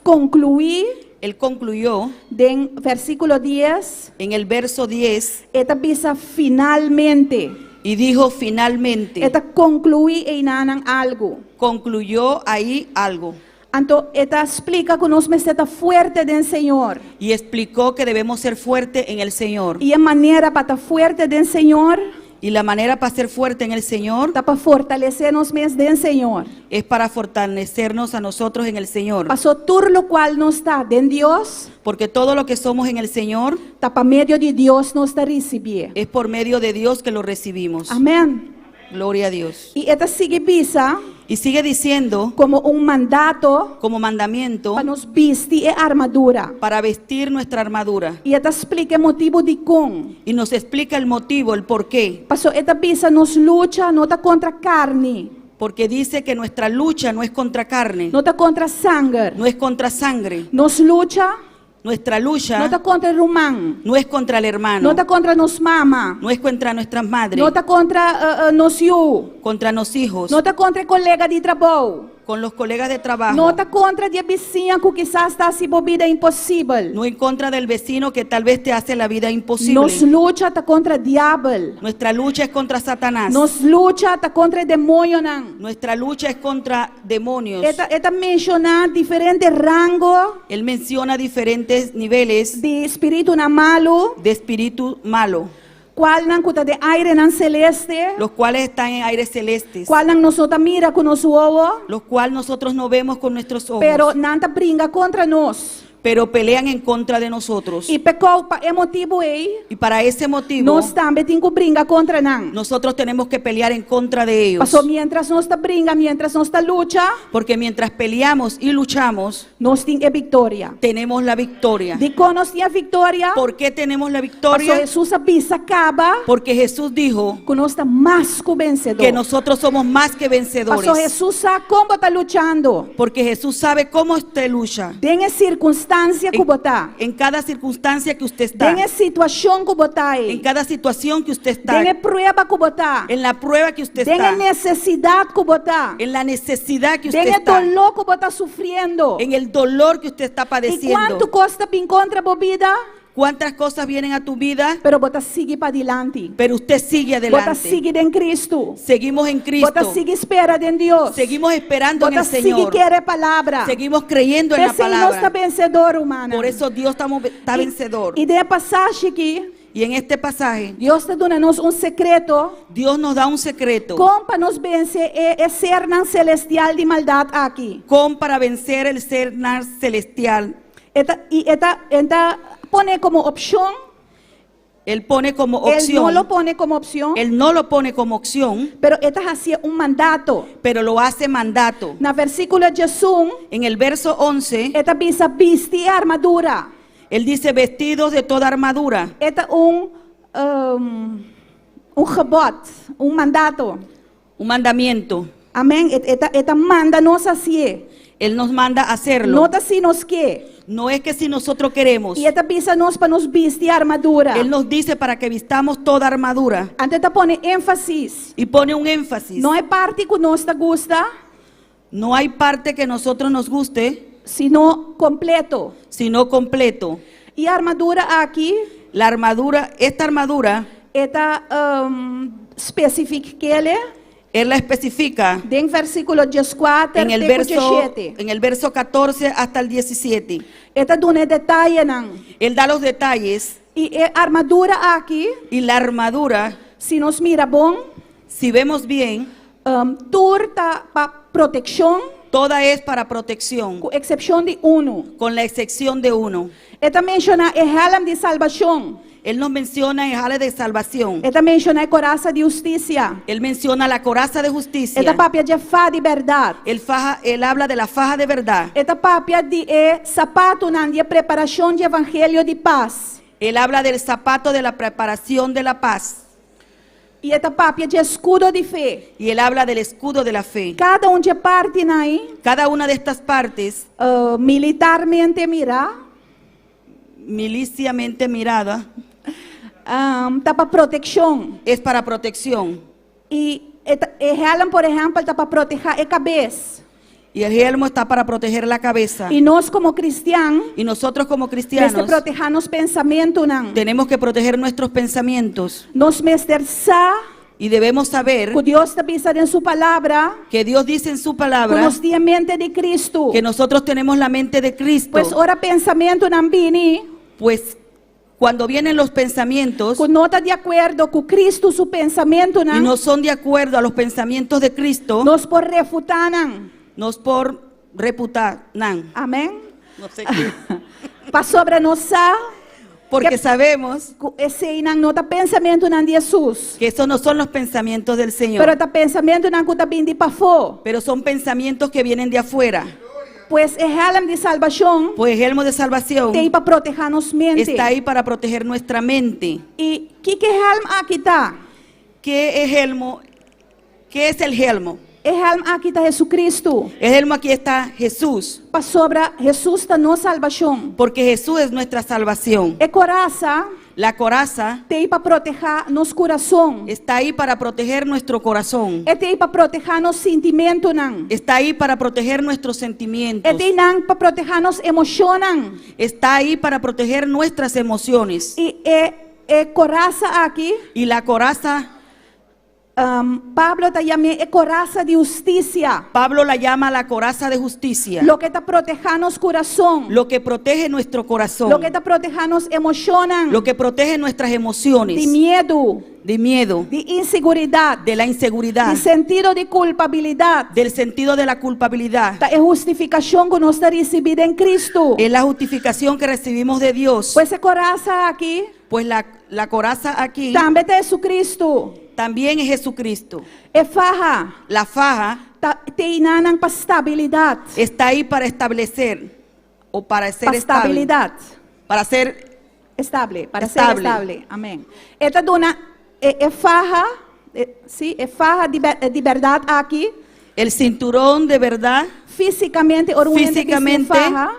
konkluí él concluyó den versíkulo 10, en el verso 10 e ta bisa finalmente. Y dijo finalmente, E ta konkluí einan algu. Concluyó ahí algo. Anto, e ta splika ku nos mester ta fuerte den Señor. Y explicó que debemos ser fuertes en el Señor. I e manera pa ta fuerte den Señor, Y la manera para ser fuerte en el Señor ta pa fortalesé nos mes den Señor. Es para fortalecernos a nosotros en el Señor. Paso tur lokual nos ta den Dios, Porque todo lo que somos en el Señor ta pa medio di Dios nos ta risibié. Es por medio de Dios que lo recibimos. Amèn. Gloria a Dios. I e ta sigui bisa Y sigue diciendo komo un mandato como mandamiento pa nos bisti e armadura. Para vestir nuestra armadura. I e ta splika e motibu di kon. Y nos explica el motivo, el por qué. Paso e ta bisa nos lucha no ta kontra karni, Porque dice que nuestra lucha no es contra carne, no ta kontra sanger. No es contra sangre. Nos lucha Nuestra lucha no ta kontra ruman, no es contra el hermano, no ta kontra nos mama, no es contra nuestras madres, no ta kontra nos yu, contra los hijos, no ta kontra kolega di trabou, con los colegas de trabajo, no ta kontra di bisiña ku kisas ta hasi bo bida imposibel. No en contra del vecino que tal vez te hace la vida imposible. Nos lucha ta kontra diabel. Nuestra lucha es contra Satanás. Nos lucha ta kontra demoñonan. Nuestra lucha es contra demonios. E ta menshoná diferente rango Él menciona diferentes niveles di spiritunan malu, de espíritu malo, kualnan ku ta den airenan seleste, los cuales están en aires celestes, kualnan nos no ta mira ku nos wowo, los cuales nosotros no vemos con nuestros ojos, pero nan ta bringa kontra nos. Pero pelean en contra de nosotros. I p'esei, pa e motibu ei, Y para ese motivo, nos tambe tin ku bringa kontra nan. Nosotros tenemos que pelear en contra de ellos. Paso mientras nos ta bringa, mientras nos ta lucha, Porque mientras peleamos y luchamos, nos tin e viktoria. Tenemos la victoria. Dikon nos tin e viktoria? ¿Por qué tenemos la Paso victoria? Hesus a bisa kaba, Porque Jesús dijo ku nos ta mas ku vensedó. Que nosotros somos más que vencedores. Paso Hesus sa kon bo ta luchando. Porque Jesús sabe cómo usted lucha. Den e sirkunstansia ku bo ta. En cada circunstancia que usted está. Den e situashon ku bo ta. En cada situación que usted está. Den e prueba ku bo ta. En la prueba que usted Den e está. nesesidat ku bo ta. En la necesidad que usted Den e está. doló ku bo ta sufriendo. En el dolor que usted está I padeciendo. kuantu kos ta bin kontra bo bida, Cuántas cosas vienen a tu vida, pero bo ta sigui padilanti. Pero usted sigue Bo ta adelante. sigui den Kristu. Seguimos en Bo ta Cristo. sigui spera den Dios. Seguimos esperando en Bo ta el sigui Señor. kere palabra. Seguimos creyendo en la P'esei nos ta palabra. vensedó, ruman. Por eso Dios está vencedor. I den e pasashi aki, Y en este pasaje, Dios ta duna nos un sekreto. Dios nos da un secreto. Kon pa nos vense e, e sernan selestial di maldat aki. Con para vencer el ser celestial. Eta, i eta, eta pone komo opshon. Él pone como Él opción. no lo pone como opción, Él no lo pone como opción, pero e ta hasi un mandato. Pero lo hace mandato. Na versíkulo 11, En el verso 11, e ta bisa bisti armadura. Él dice: vestidos de toda armadura. E ta un gebod, un mandato. Un mandamiento. Amèn? E ta, e ta manda nos hasié. Él nos manda a hacerlo. No ta si nos ke. No es que si nosotros queremos. I e ta bisa nos pa nos bisti armadura. Él nos dice para que vistamos toda armadura. Anto e ta pone énfasis. Y pone un énfasis. No e parti ku nos ta gusta, No hay parte que nosotros nos guste, sino kompleto. Sino completo. E armadura aki, La armadura, esta armadura, e ta spesifik'é Él la especifica den versíkulo 14 en el te verso, 17. en el verso 14 hasta el 17. E ta duna detayenan. Él da los detalles. I e armadura aki, Y la armadura, si nos mira bon, si vemos bien, tur ta pa protekshon, toda es para protección, ku eksepshon di uno. Con la excepción de uno. E ta menshoná e hèlm di salbashon. Él nos menciona el hèlm de salvación. E ta menshoná e korasa di hustisia. Él menciona la coraza de justicia. E ta papia di faha di bèrdat. Él habla de la faja de verdad. E ta papia di e sapatunan di preparashon di evangelio di pas. Él habla del zapato de la preparación de la paz. I e ta papia di eskudo di fe. Y él habla del escudo de la fe. Kada un di e partinan ei, Cada una de estas partes, militarmente mirá, miliciamente mirada, ta pa protekshon. Es para protección. I e, e hèlm, por ehèmpel, ta pa protehá e kabes. Y el yelmo está para proteger la cabeza. I nos komo kristian, Y nosotros como mester cristianos protehá nos pensamentunan. Tenemos que proteger nuestros pensamientos. Nos mester sa Y debemos saber ku Dios ta bisa den su palabra, que Dios dice en su palabra ku nos tin mente di Kristu. Que nosotros tenemos la mente de Cristo. Pues ora pensamentunan bini, Pues cuando vienen los pensamientos ku no ta di akuerdo ku Kristu su pensamentu y nan, no son de acuerdo a los pensamientos de Cristo, nos por refutá nan. Nos por reputar nan. Amèn? No sé qué. Pasobra nos sa Porque Que- sabemos ku eseinan no ta pensamentunan di Hesus. Que esos no son los pensamientos del Señor, Pero ta pensamentunan ku ta bin di pafó. Pero son pensamientos que vienen de afuera. Pues e hèlm di salbashon Pues el yelmo de salvación t'ei pa protehá nos mente. Está ahí para proteger nuestra mente. I kiko e hèlm aki ta? ¿Qué es yelmo? ¿Qué es el yelmo? E hèlm aki ta Jesucristo. El yelmo aquí está Jesús, Pasobra Hesus ta nos salbashon. Porque Jesús es nuestra salvación. E korasa La coraza t'ei pa protehá nos kurason. Está ahí para proteger nuestro corazón. E t'ei pa protehá nos sentimentunan. Está ahí para proteger nuestros sentimientos. E t'einan pa protehá nos emoshonnan. Está ahí para proteger nuestras emociones. I e, e korasa aki Y la coraza Pablo ta yam'é e korasa di hustisia. Pablo la llama la coraza de justicia. Loke ta protehá nos kurason. Lo que protege nuestro corazón. Loke ta protehá nos emoshonnan. Lo que protege nuestras emociones. Di miedu. De miedo. Di inseguridat. De la inseguridad. Di sentido di kulpabilidat. Del sentido de la culpabilidad. Ta e hustifikashon ku nos ta risibí den Kristu. Es la justificación que recibimos de Dios. Pues e korasa aki. Pues la, la coraza aquí. Tambe ta Hesukristu. También es Jesucristo. E faha. La faja. Ta teinan pa stabilidat. Está ahí para establecer o para ser Pa estable. stabilidat. Para ser Estable, para ser Estable. estable. Amèn. E ta duna e, e faha, e, sí, e faha di, di bèrdat aki. El cinturón de verdad. Físikamente, ora un hende bisti un Físicamente, faha.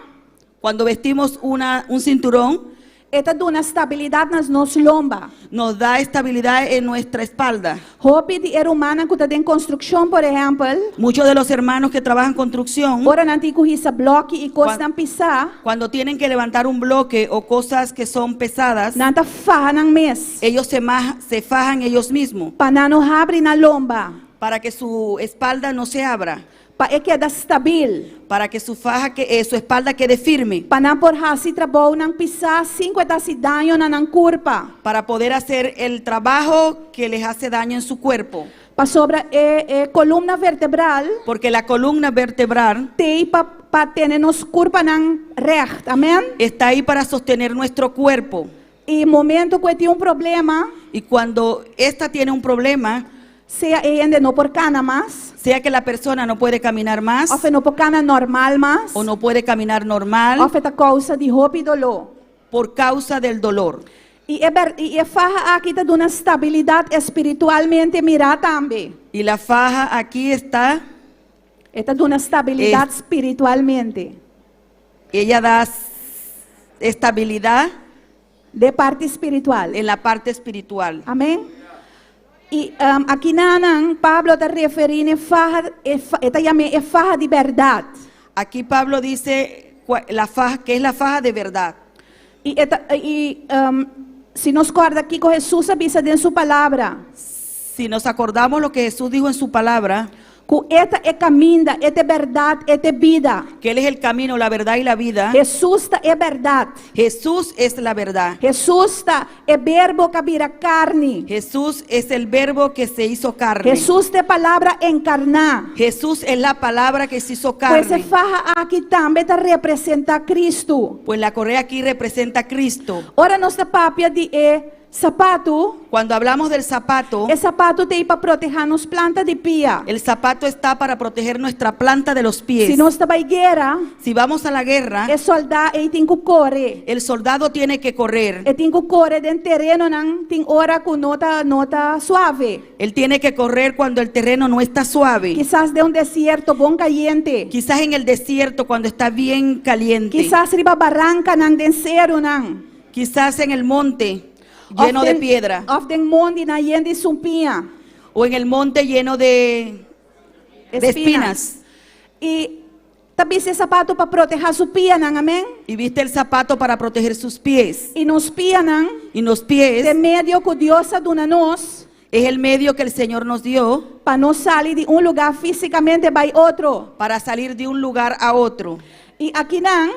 cuando vestimos un cinturón, E ta duna stabilidat na nos lomba. Nos da estabilidad en nuestra espalda. Hopi di e rumannan ku ta den konstrukshon, por ehèmpel. Muchos de los hermanos que trabajan construcción, Ora nan tin ku hisa blòki i kosnan pisá. Cuando tienen que levantar un bloque o cosas que son pesadas, Nan ta faha nan mes. Ellos se fajan ellos mismos. Pa nan no habri nan lomba. Para que su espalda no se abra. Pa e keda stabil. Para que su faja que, su espalda quede firme. Pa nan por hasi trabounan pisá sin ku e ta hasi daño na nan kurpa. Para poder hacer el trabajo que les hace daño en su cuerpo. Pasobra e e kolumna vertebral. Porque la columna vertebral. T'ei pa pa tene nos kurpanan règt. Amèn. Está ahí para sostener nuestro cuerpo. I momento ku e tin un problema. Y cuando esta tiene un problema. Sea e hende no por kana mas. Sea que la persona no puede caminar más. Òf e no por kana normal mas. O no puede caminar normal. Òf e ta kousa di hopi doló. Por causa del dolor. I e ber, i e faha aki ta duna stabilidat espiritualmente mirá tambe. Y la faja aquí está. E ta duna stabilidat spiritualmente. Ella da estabilidad. Den parti spiritual. En la parte espiritual. Amén. I aki nanan Pablo ta referí n'e faha, e, e ta yam'é e faha di bèrdat. Aquí Pablo dice la faja, que es la faja de verdad. I e ta, i si nos kòrda kiko Hesus a bisa den su palabra. Si nos acordamos lo que Jesús dijo en su palabra. Ku e ta e kaminda, e ta e bèrdat, e ta e bida. Que Él es el camino, la verdad y la vida. Hesus ta e bèrdat. Jesús es la verdad. Hesus ta e Berbo k'a bira karni. Jesús es el verbo que se hizo carne. Hesus ta e Palabra enkarná. Jesús es la palabra que se hizo Pues e carne. faha aki tambe ta representá Kristu. Pues la correa aquí representa a Cristo. Ora nos ta papia di e Sapatu. Cuando hablamos del zapato, E sapatu ta ei pa protehá nos planta di pia. El zapato está para proteger nuestra planta de los pies. Si nos ta bai guera, Si vamos a la guerra, e soldá ei tin ku kore. El soldado tiene que correr. E tin ku kore den terenonan tin ora ku no ta no ta suave. Él tiene que correr cuando el terreno no está suave. Kisas den un desierto bon kayente. Quizás en el desierto cuando está bien caliente. Kisas riba barankanan den serunan. Quizás en el monte lleno de piedra. Òf den mondinan yen di sumpiña. O en el monte lleno de de espinas. I ta bisti e sapatu pa protehá su pianan, amèn. Y viste el zapato para proteger sus pies. I nos pianan. Y nos pies. Ta e medio ku Dios a duna nos. Es el medio que el Señor nos dio. Pa nos sali di un lugá físikamente bai otro. Para salir de un lugar a otro. I akinan.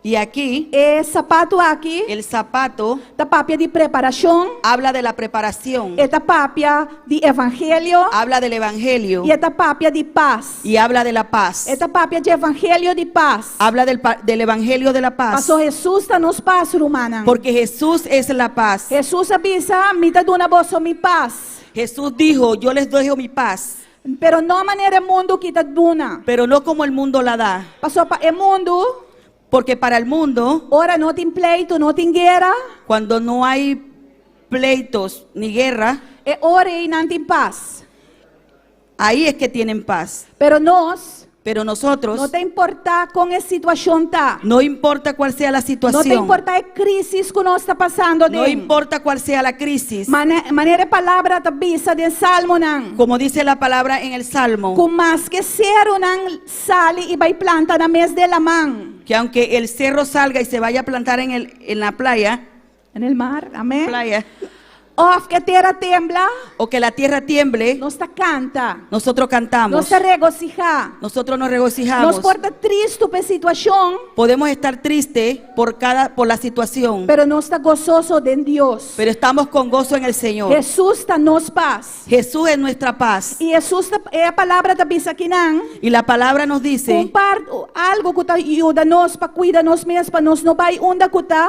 Y aquí. E sapatu aki. El zapato. Ta papia di preparashon. Habla de la preparación. E ta papia di evangelio. Habla del evangelio. I e ta papia di pas. Y habla de la paz. E ta papia di evangelio di pas. Habla del, del evangelio de la paz. Paso Hesus ta nos pas, rumannan. Porque Jesús es la paz. Hesus a bisa, Mi ta duna boso mi pas. Jesús dijo, yo les dejo mi paz. Pero no manera e mundu aki ta duna. Pero no como el mundo la da. Paso pa e mundu. Porque para el mundo. Ora no tin pleitu, no tin guera. Cuando no hay pleitos ni guerra. E ora ei nan tin pas. Ahí es que tienen paz. Pero nos. Pero nosotros. No ta importá kon e situashon ta. No importa cuál sea la situación. No ta importá e krísis ku nos ta pasando den. No importa cuál sea la crisis. Manera e palabra ta bisa den Salmonan. Como dice la palabra en el Salmo. Ku maske serunan sali i bai planta na mes den laman. Que aunque el cerro salga y se vaya a plantar en el en la playa. En el mar, amén. Playa. Òf ku tera tembla, o que la tierra tiemble, nos ta kanta. Nosotros cantamos. Nos ta regosihá. Nosotros nos regocijamos. Nos por ta tristu pa e situashon, Podemos estar tristes por la situación, pero nos ta gososo den Dios. Pero estamos con gozo en el Señor. Hesus ta nos pas. Jesús es nuestra paz. I Hesus, e palabra ta bisa akinan, Y la palabra nos dice Kompartí algu ku ta yuda nos pa kuida nos mes, pa nos no bai unda ku ta,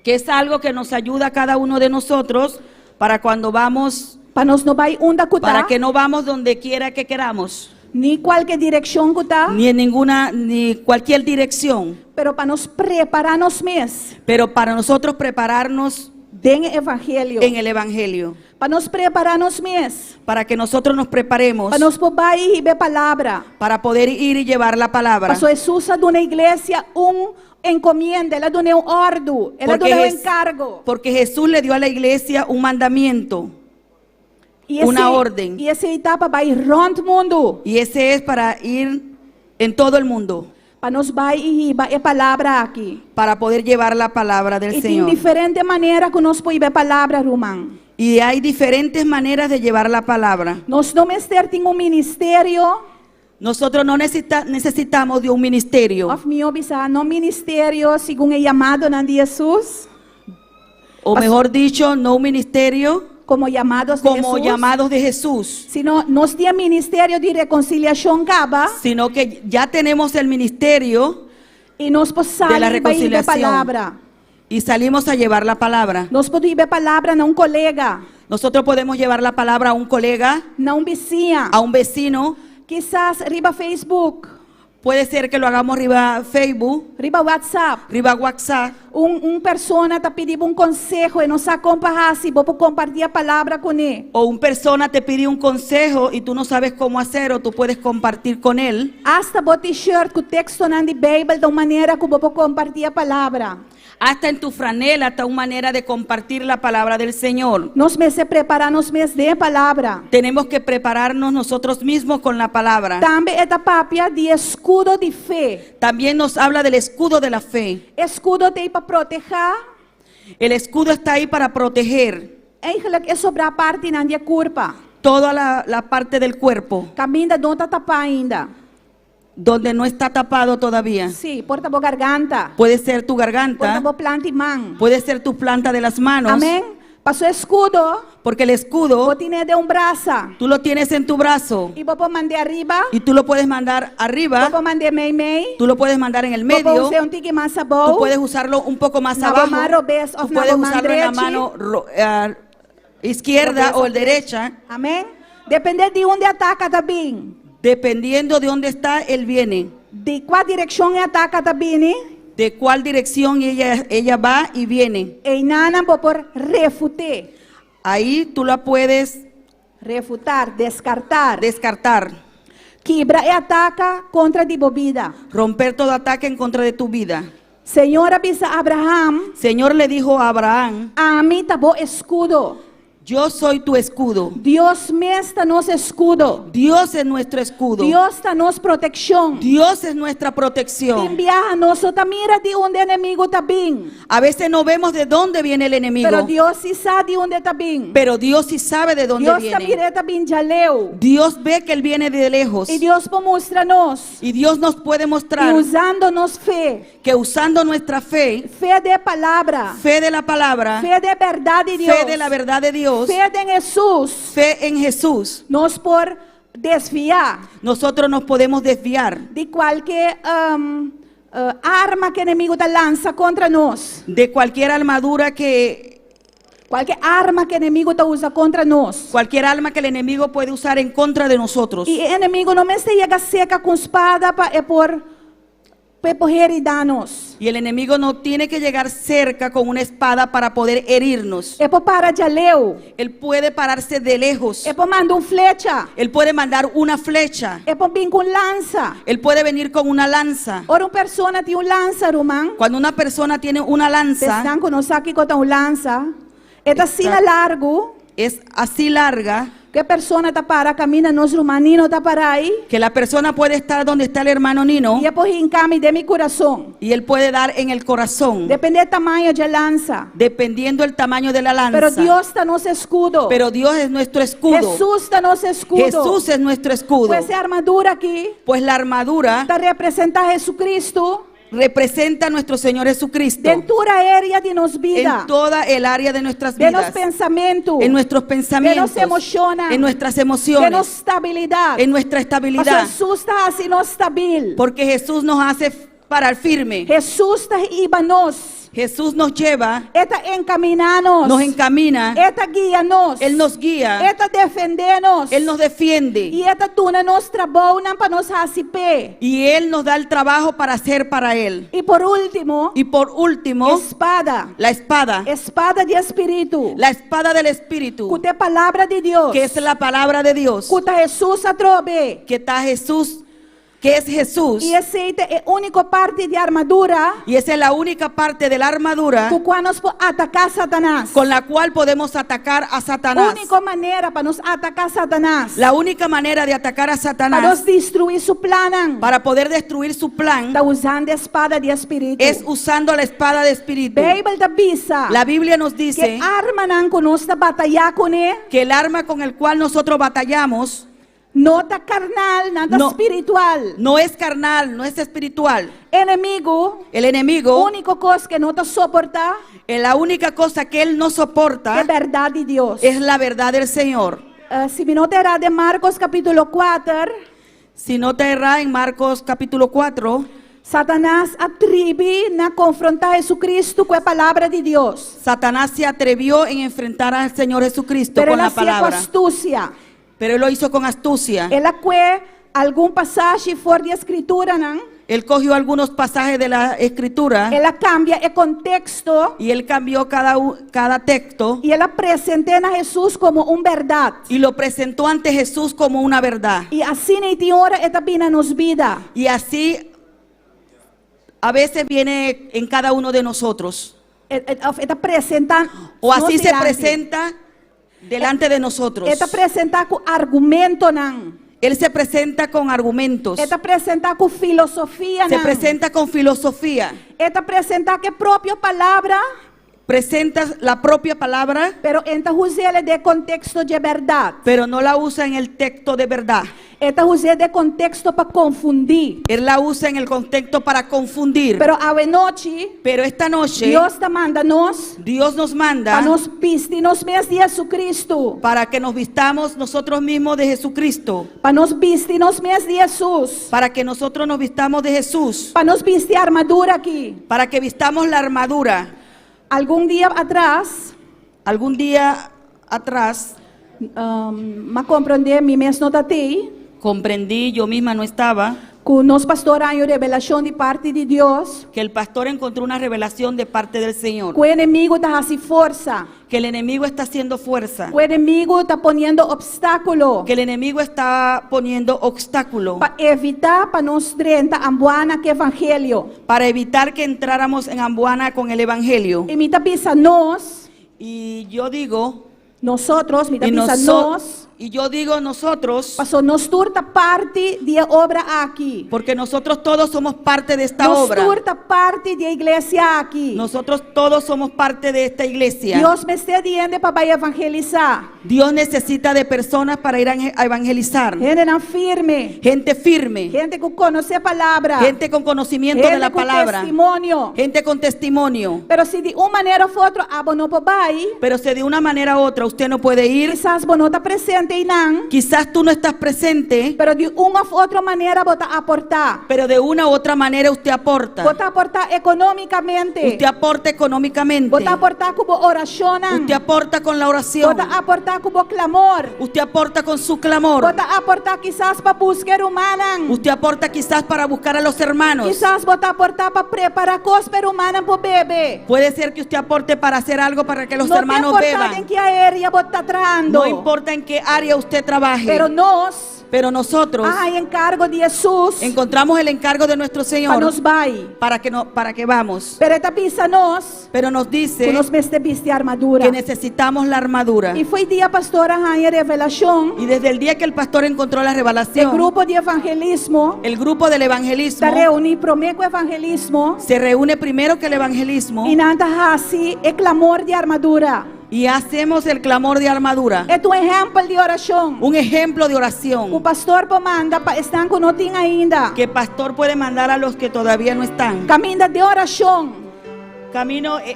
que es algo que nos ayuda a cada uno de nosotros para cuando vamos, pa nos no bai unda ku ta, para que no vamos donde quiera que queramos, ni kualke direkshon ku ta, ni en ninguna, ni cualquier dirección, pero pa nos prepará nos mes pero para nosotros prepararnos den evangelio. En el Evangelio, Pa nos prepará nos mes, para que nosotros nos preparemos pa nos por bai hiba palabra. Para poder ir y llevar la palabra. Paso Hesus a duna iglesia un enkomienda, el a duna un òrdu, el a Porque, duna un Jes- enkargo. Porque Jesús le dio a la iglesia un mandamiento I ese, una orden. I esei ta pa bai rònt mundu, Y ese es para ir en todo el mundo, pa nos bai i hiba e palabra aki. Para poder llevar la palabra del I tin Señor. diferente manera ku nos por hiba e palabra, ruman. Y hay diferentes maneras de llevar la palabra. Nos no mester tin un ministerio, Nosotros no necesitamos de un ministerio, òf mihó bisá, no ministerio segun e yamadonan di Hesus, o mejor dicho, no un ministerio komo yamados di como Hesus, llamados de Jesús, sino nos tin ministerio di rekonsiliashon kaba sino que ya tenemos el ministerio i nos por de la sali pa hiba reconciliación. palabra. Y salimos a llevar la palabra. Nos por hiba palabra na un kolega, Nosotros podemos llevar la palabra a un colega, na un bisiña, a un vecino, kisas riba Facebook, puede ser que lo hagamos riba Facebook, riba WhatsApp. Riba WhatsApp. Un persona ta pidiendo un konseho i no sa kon pa hasi, bo por kompartí e palabra kuné. O una persona te pide un consejo y tú no sabes cómo hacer o tú puedes compartir con él. Hasta bo t-shirt ku tekstonan di Beibel ta un manera ku bo por kompartí e palabra. Hasta en tu franela está una manera de compartir la palabra del Señor. Nos mester prepará nos mes den palabra. Tenemos que prepararnos nosotros mismos con la palabra. Tambe e ta papia di eskudo di fe. También nos habla del escudo de la fe. Eskudo t'ei pa protehá. El escudo está ahí para proteger Eigenlijk e sobrá partinan di kurpa. Toda la parte del cuerpo Kaminda no ta tapá ainda. Donde no está tapado todavía. Sí, por ta bo garganta. Puede ser tu Por ta garganta, bo plant'i man. Puede ser tu planta de las manos. Amèn? Paso eskudo, Porque el escudo, bo tin'é den un brasa. Tú lo tienes en tu brazo I bo por mand'é ariba. Y tú lo puedes mandar arriba, Bo por mand'é mei mei. Tú lo puedes mandar en el Bo por medio, us'é un tiki mas tú abou. Puedes usarlo un poco más Na abajo, man robes tú òf na puedes man usarlo en la drechi. mano izquierda Robes o el derecha, Amèn? Dependé di unda e atake ta bin. Dependiendo de dónde está, él viene. Di kua direkshon e atake ta bini? De cuál dirección ella va y viene. Einan bo por refut'é. Ahí tú la puedes Refutá, deskartá. Descartar. Kibra e atake kontra di bo bida. Romper todo ataque en contra de tu vida. Señor a bisa Abraham, Señor le dijo a Abraham, Ami ta bo eskudo. Yo soy tu escudo. Dios mes ta nos eskudo. Dios es nuestro escudo. Dios ta nos protekshon. Dios es nuestra Tin protección. biaha nos no ta mira di unda enemigu ta bin. A veces no vemos de dónde viene el enemigo, Pero Dios sí sa di unda e ta bin. Pero Dios sí sabe de dónde Dios viene. ta mira e ta bin djaleu. Dios ve que él viene de lejos. I Dios por mustra nos. Y Dios nos puede mostrar I usando nos fe. Que usando nuestra fe, Fe den palabra. Fe de la palabra, Fe den bèrdat di Dios. Fe de la verdad de Dios, Fe den Hesus. Fe en Jesús, Nos por desviá nosotros nos podemos desviar di kualke arma ku enemigu ta lansa kontra nos. De cualquier armadura que Kualke arma ku enemigu ta usa kontra nos. Cualquier arma que el enemigo puede usar en contra de nosotros. I enemigu no mester yega serka ku spada pa e por pa e por heridá nos. Y el enemigo no tiene que llegar cerca con una espada para poder herirnos. E por para djaleu. Él puede pararse de lejos. E por manda un flecha. Él puede mandar una flecha. E por bin ku lansa. Él puede venir con una lanza. Ora un persona tin un lansa, ruman. Cuando una persona tiene una lanza, Esnan ku no sa kiko ta un lansa. E ta asina largu. Es así larga. Ku e persona ta para kaminda nos ruman Nino ta para ei. Que la persona puede estar donde está el hermano Nino I e por hinka mi den mi kurason. y él puede dar en el corazón, Dependé tamaño di lansa. Dependiendo el tamaño de la lanza. Pero Dios ta nos eskudo. Pero Dios es nuestro escudo. Hesus ta nos eskudo. Jesús es nuestro escudo. Pues e armadura aki Pues la armadura ta representá Hesukristu representa a nuestro Señor Jesucristo den tur área di nos bida. En toda el área de nuestras Den nos vidas, pensamentu. En nuestros pensamientos, Den nos emoshonnan. En nuestras Den emociones, nos stabilidat. En nuestra estabilidad. Hesus ta hasi nos stabil. Porque Jesús nos hace parar firme. Hesus ta hiba nos. Jesús nos lleva, E ta enkaminá nos. Nos encamina, E ta guia nos. Él nos guía, E ta defendé nos. Él nos defiende I e ta duna nos trabou pa nos hasi p'e. Y Él nos da el trabajo para hacer para Él. I por último, Y por último, spada. La espada, Spada di Spiritu. La espada del Espíritu, Ku ta palabra di Dios. Que es la palabra de Dios, Ku ta Hesus atrobe. Que está Jesús, que es Jesús. I esei ta e úniko parti di armadura Y esa es la única parte de la armadura ku kua nos por ataká Satanas. Con la cual podemos atacar a Satanás. Úniko manera pa nos ataká Satanas. La única manera de atacar a Pa Satanás nos destruí su plan. Para poder destruir su plan Ta usando spada di Spiritu. Es usando la espada de Espíritu. Beibel ta bisa La Biblia nos ku dice armanan ku nos ta batayá kuné que el arma con el cual nosotros batallamos no ta karnal, nan ta No. spiritual. No es carnal, no es espiritual. Enemigu, El enemigo, úniko kos ku e no ta soportá eh, la única cosa que él no soporta e berdat di Dios. Es la verdad del Señor. Si mi no ta era den Marcos kapítulo 4, Si no te erra en Marcos capítulo 4, Satanas a tribi na konfrontá Hesukristu ku e palabra di Dios. Satanás se atrevió en enfrentar al Señor Jesucristo Pero con el la hasié ku palabra. astusia. Pero él lo hizo con astucia. El a kue algun pasashi for di Skrituranan. Él cogió algunos pasajes de la escritura El a kambia e konteksto y él cambió cada texto i el a present'é na Hesus komo un berdat. Y lo presentó ante Jesús como una verdad. I asina ei tin ora e ta bin na nos bida. Y así a veces viene en cada uno de nosotros. E, e, òf e ta presentá O así nos se dilanti. Presenta delante de nosotros. E ta presentá ku argumentonan. Él se presenta con argumentos. E ta presentá ku filosofia. Se presenta con filosofía. E ta presentá ku e propio palabra, Presenta la propia palabra, pero e n' ta us'é den konteksto di berdat. Pero no la usa en el texto de verdad. E ta us'é den konteksto pa konfundí. Él la usa en el contexto para confundir. Pero awe nochi, Pero esta noche, Dios ta manda nos Dios nos manda pa nos bisti nos mes di Hesukristu. Para que nos vistamos nosotros mismos de Jesucristo. Pa nos bisti nos mes di Hesus. Para que nosotros nos vistamos de Jesús. Pa nos bisti e armadura aki. Para que vistamos la armadura. Algun dia atras, Algún día atrás, m'a komprondé, mi mes no tabata, comprendí, yo misma no estaba, ku nos pastor a haña revelashon di parti di Dios, que el pastor encontró una revelación de parte del Señor, ku e enemigu ta hasi forsa, que el enemigo está haciendo fuerza, ku e enemigu ta poniendo opstákulo que el enemigo está poniendo obstáculo pa evitá pa nos drenta Ambuana ku evangelio. Para evitar que entráramos en Ambuana con el evangelio. I mi ta bisa nos, Y yo digo, nosotros, mi y, ta bisa nos, y yo digo nosotros, pasó nos tur ta parti di e obra aki. Porque nosotros todos somos parte de esta Nos obra. tur ta parti di e iglesia aki. Nosotros todos somos parte de esta iglesia. Dios mester di hende pa bai evangelisá. Dios necesita de personas para ir a evangelizar. Hendenan firme. Gente firme. Hende ku konosé palabra. Gente con conocimiento de Hende la ku palabra. testimonio. Gente con testimonio. Pero si di un manera òf otro, abo no por bai, Pero si de una manera u otra usted no puede ir, kisas bo no ta presente einan, quizás tú no estás presente, pero di un òf otro manera bo ta aportá. Pero de una u otra manera usted aporta. Bo ta aportá ekonómikamente. Usted aporta económicamente. Bo ta aportá ku bo orashon. Usted aporta con la oración. Bo ta aportá ku bo klamor. Usted aporta con su clamor. Bo ta aportá kisas pa buska rumannan. Usted aporta quizás para buscar a los hermanos. Kisas bo ta aportá pa prepará kos pa rumannan por bebe. Puede ser que usted aporte para hacer algo para que los No hermanos ta importá beban. den ki área bo ta trahando. No importa en qué área usted trabaje. Pero nos, Pero nosotros A haña enkargo di Hesus encontramos el encargo de nuestro pa Señor nos bai. para que no, para que vamos. Pero e ta bisa nos Pero nos ku dice nos mester bisti armadura. que necesitamos la armadura. I for di dia pastor a haña revelashon, Y desde el día que el pastor encontró la e revelación, grupo di evangelismo el grupo del evangelismo ta reuní promé ku evangelismo se reúne primero que el evangelismo i nan ta hasi e klamor di armadura. y hacemos el clamor de armadura. E ta un ehèmpel di orashon. Un ejemplo de O oración pastor por manda pa esnan ku no tin ainda. que pastor puede mandar a los que todavía no están. Kaminda di orashon. Camino, el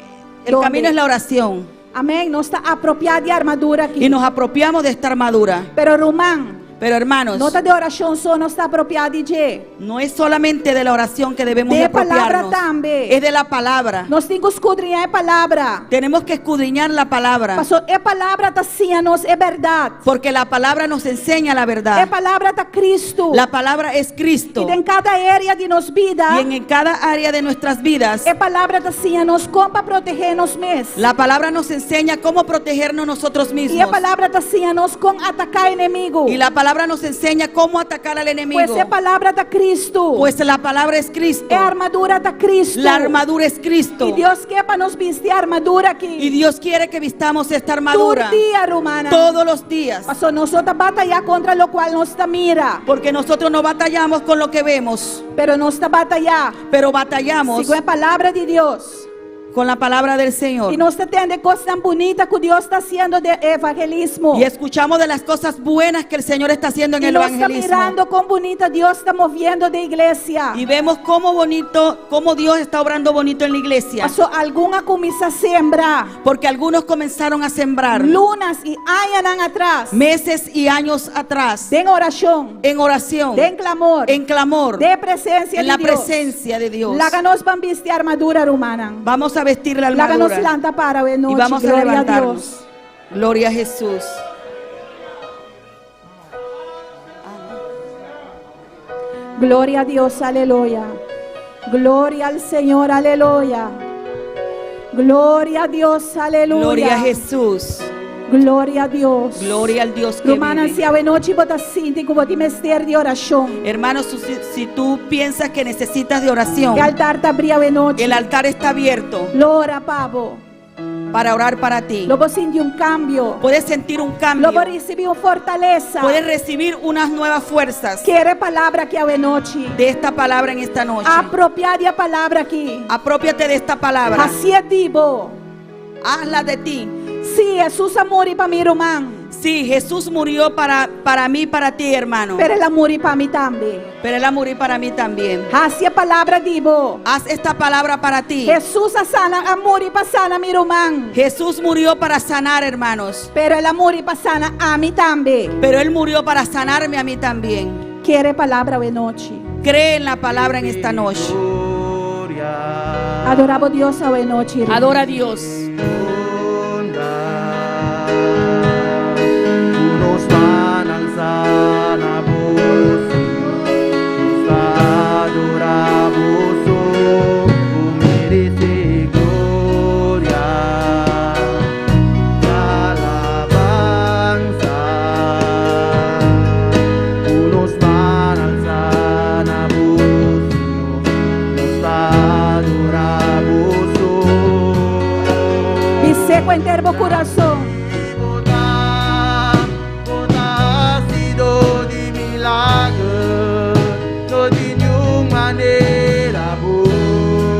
¿Dónde? camino es la oración Amèn. Nos ta apropiá di e armadura aki. y nos apropiamos de esta armadura. Pero ruman, Pero hermanos, no ta di orashon so nos ta apropiá di dje. no es solamente de la oración que debemos De de palabra apropiarnos, tambe. es de la palabra. Nos tin ku skudriñá e palabra. Tenemos que escudriñar la palabra, Paso e palabra ta siña nos e bèrdat. porque la palabra nos enseña la E verdad. palabra ta Kristu. La palabra es Cristo. I den kada área di nos bida, Y en cada área de nuestras vidas, e palabra ta siña nos kon pa protehé nos mes. la palabra nos enseña cómo protegernos nosotros I e mismos. palabra ta siña nos kon ataká enemigu. Y la palabra nos enseña cómo atacar al enemigo. Pues e palabra ta Kristu. Pues la palabra es Cristo. E armadura ta Kristu. La armadura es Cristo. I Dios ke pa nos bisti e armadura aki. Y Dios quiere que vistamos esta armadura Tur dia, rumannan. todos los días. Paso nos no ta batayá kontra loke nos ta mira. Porque nosotros no batallamos con lo que vemos, Pero nos ta batayá. pero batallamos Segun e palabra di Dios. con la palabra del Señor. I nos ta tende kosnan bunita ku Dios ta hasiendo den evangelismo. Y escuchamos de las cosas buenas que el Señor está haciendo en I el nos ta evangelismo. mirando kon bunita Dios ta moviendo den iglesia. Y vemos cómo bonito, cómo Dios está obrando bonito en la iglesia. Paso algun a kuminsá sembra. Porque algunos comenzaron a sembrar Luna i añanan atras. meses y años atrás Den orashon. en oración, Den klamor. en clamor, Den presensia en la di Dios. presencia de Dios. Laga nos ban bisti armadura, rumannan. Vamos a vestir la Laga nos armadura lanta para y noche. vamos a Gloria a levantarnos. Dios. Gloria a Jesús. Gloria a Dios, aleluya. Gloria al Señor, aleluya. Gloria a Dios, aleluya. Gloria a Jesús. Gloria a Dios. Gloria al Dios que Rumannan, vive. si awe nochi bo ta sinti ku bo tin mester di orashon. Hermanos, si, si tú piensas que necesitas de oración, E altar ta habrí awe nochi. el altar está abierto Lo ora pa bo. para orar para ti. Lo bo sinti un kambio. Puedes sentir un cambio. Lo bo risibí un fortalesa. Puedes recibir unas nuevas fuerzas Kere e palabra aki awe nochi. de esta palabra en esta noche. Apropiá di e palabra aki. Apropiate de esta palabra. Hasié di bo. Hazla de ti. Sí, Hesus a muri pa mi, ruman. Sí, Jesús murió para mí, para ti, hermano. Pero el a muri pa mi tambe. Pero Él ha murido para mí también. Hasi e palabra di bo. Haz esta palabra para ti. Hesus a sana, a muri pa sana mi, ruman. Jesús murió para sanar, hermanos. Pero el a muri pa sana ami tambe. Pero Él murió para sanarme a mí también. Kere e palabra awe nochi. Cree en la palabra en esta noche. Adorá bo Dios awe nochi. Adora a Dios. Nos van a alzar la voz, nos adoramos, tú merece gloria y alabanza. Unos van a alzar la voz, nos adoramos. Bis'é ku henter bo kurason. Bo ta, bo ta hasidó di milager, no tin ningun manera bo.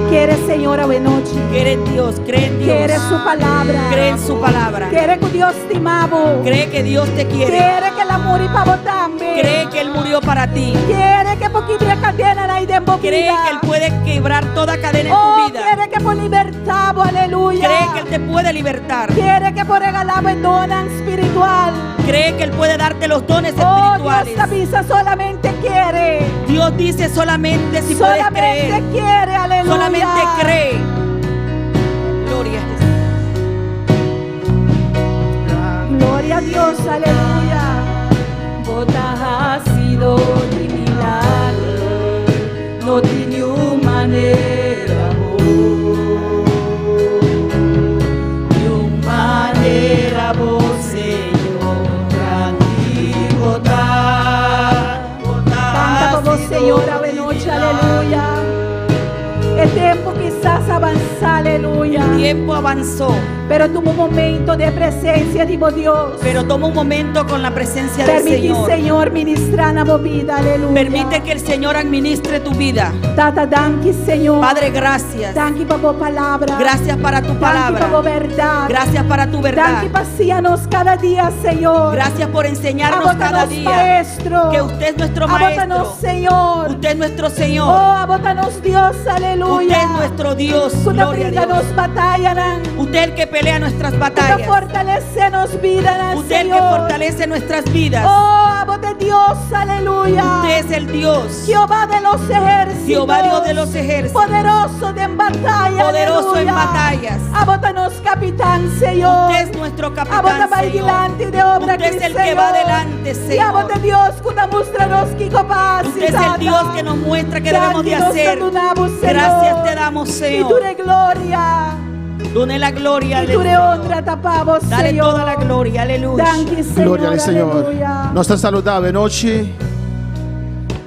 Kere Señor awe nochi. Cree en Dios, cree en Dios. Kere su palabra. Cree en su palabra. Kere ku Dios ta stima bo. Cree que Dios te quiere. Kere ku el a muri pa bo tambe. Cree que Él murió para ti. Kere ku e por kibra kadenanan den bo Cree bida. que Él puede quebrar toda cadena en Oh, tu vida. kere ku e por libertá bo, aleluya. Cree que Él te puede libertar. Kere ku e por regalá bo donnan spiritual. Cree que Él puede darte los dones Oh, Dios espirituales. ta bisa solamente kere. Dios dice solamente si puedes solamente creer. kere, aleluya. Solamente cree. Gloria a Jesús. Gloria a Dios, aleluya. Bo ta hasidó di milager, no tin ningun manera bo. Ningun manera bo, Señor, grandi bo ta. aleluya. El tiempo avanzó. Pero tuma un momento den presensia di bo Dios. Pero toma un momento con la presencia del Permití Señor. Señor ministrá na bo bida, aleluya. Permite que el Señor administre tu vida. Tata, danki Señor. Padre, gracias. Danki pa bo palabra. Gracias para tu Danki pa bo palabra. bèrdat. Gracias para tu verdad. Danki pa siña nos kada dia, Señor. Gracias por enseñarnos Abo ta cada nos día. maestro. Que usted es nuestro Abo ta nos maestro. Señor. Usted es nuestro Oh, Señor. abo ta nos Dios, aleluya. Usted es nuestro Dios. Ku ta Gloria a bringa Dios. nos batayanan. Usted es el que pelea nuestras Ku ta batallas. fortalesé nos bidanan, Usted es el que Señor. fortalece nuestras vidas. Oh, abo ta Dios, aleluya. Usted es el Dios. Jehová de los ejércitos. Jehová Dios de los ejércitos. Poderoso en batalla. Poderoso en aleluya. batallas. Abo ta nos capitán, Señor. Usted es nuestro capitán, Abo ta bai Señor. dilanti den obra Usted es el que Señor. va adelante, I abo Señor. ta Dios ku ta mustra nos kiko pa hasi, Usted es el Tata. Dios que nos muestra que debemos de Danki nos hacer. ta duna bo, Señor. Gracias te damos, I Señor. tur e gloria. Done la gloria. I tur e Señor. honra ta pa bo, Dale Señor. toda la gloria. Aleluya. Danki, Señor. Gloria al Señor. Aleluya. Nos ta saludá anochi.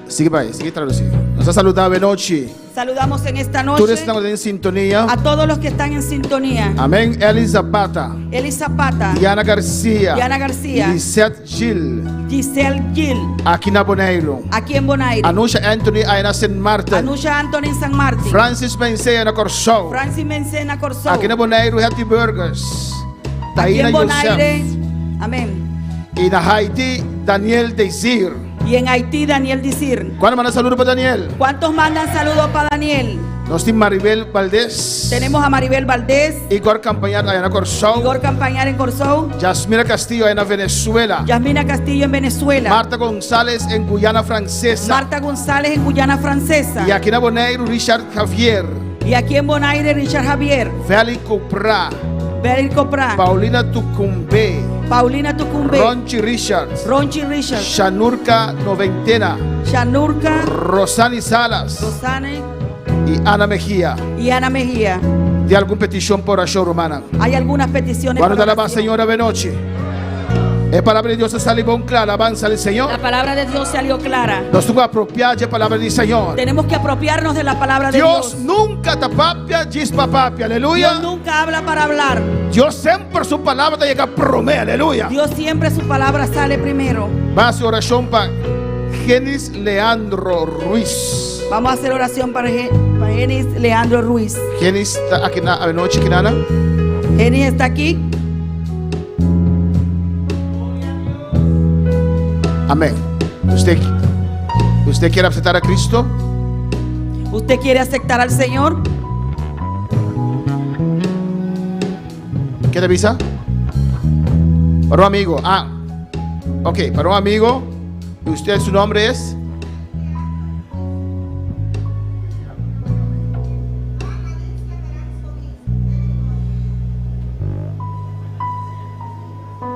Sigui bai, sigui tradusí. Nos ta saludá anochi. Saludamos en esta Tur noche esnan den sintonia. a todos los que están en sintonía. Amèn. Eli Zapata. Eli Zapata, Diana Garcia. Diana García. Lisette Gil. Giselle Gil, Aki na Boneiru. aquí en Bonaire. Anusha Anthony aya na Sint Maarten. Anusha Anthony en San Martín. Francis Mencea na Kòrsou. Francis Mencena Kòrsou. Aki na Boneiru Happy Burgers. Aquí Taina en Bonaire. Youssef. Amén. I na Haiti, Daniel Desir. Y en Haití, Daniel Dicir. Kuantu ta manda saludo pa Daniel? ¿Cuántos mandan saludos para Daniel? Nos tin Maribel Valdés. Tenemos a Maribel Valdés, Igor Campañar aya na Kòrsou. Igor Campañar en Kòrsou, Jasmina Castillo aya na Venezuela. Yasmina Castillo en Venezuela, Marta González en Guyana Francesa. Marta González en Guyana Francesa. I aki na Boneiru, Richard Javier. Y aquí en Bonaire, Richard Javier, Veli Copra. Beryl Copra, Paulina Tucumbe. Paulina Tucumbe, Ronchi Richards. Ronchi Richards, Shanurka Noventena. Shanurka, Rosani Salas. Rosane I Ana Mejía. y Ana Mejía. Tin algun petishon pa orashon, rumannan? Hay algunas peticiones. Cuando para te alaba, oración. Señor, de noche. E palabra di Dios a sali bon kla, alabansa na Señor. La palabra de Dios salió clara. Nos tin ku apropiá di e palabra di Señor. Tenemos que apropiarnos de la palabra de Dios Dios. nunka ta papia, djis pa papia, aleluya. Dios nunca habla para hablar. Dios semper su palabra ta yega promé, aleluya. Dios siempre su palabra sale primero. Ban hasi orashon pa Genis Leandro Ruiz. Vamos a hacer oración para, para Genis Leandro Ruiz. Genis ta aki na anochi akinan. Genis está aquí. Amèn. Usted, usted kier aseptá Kristu? ¿Usted quiere aceptar al Señor? Ken ta bisa? Para un amigo. Ah, ok, para un amigo. ¿Y usted su nombre es?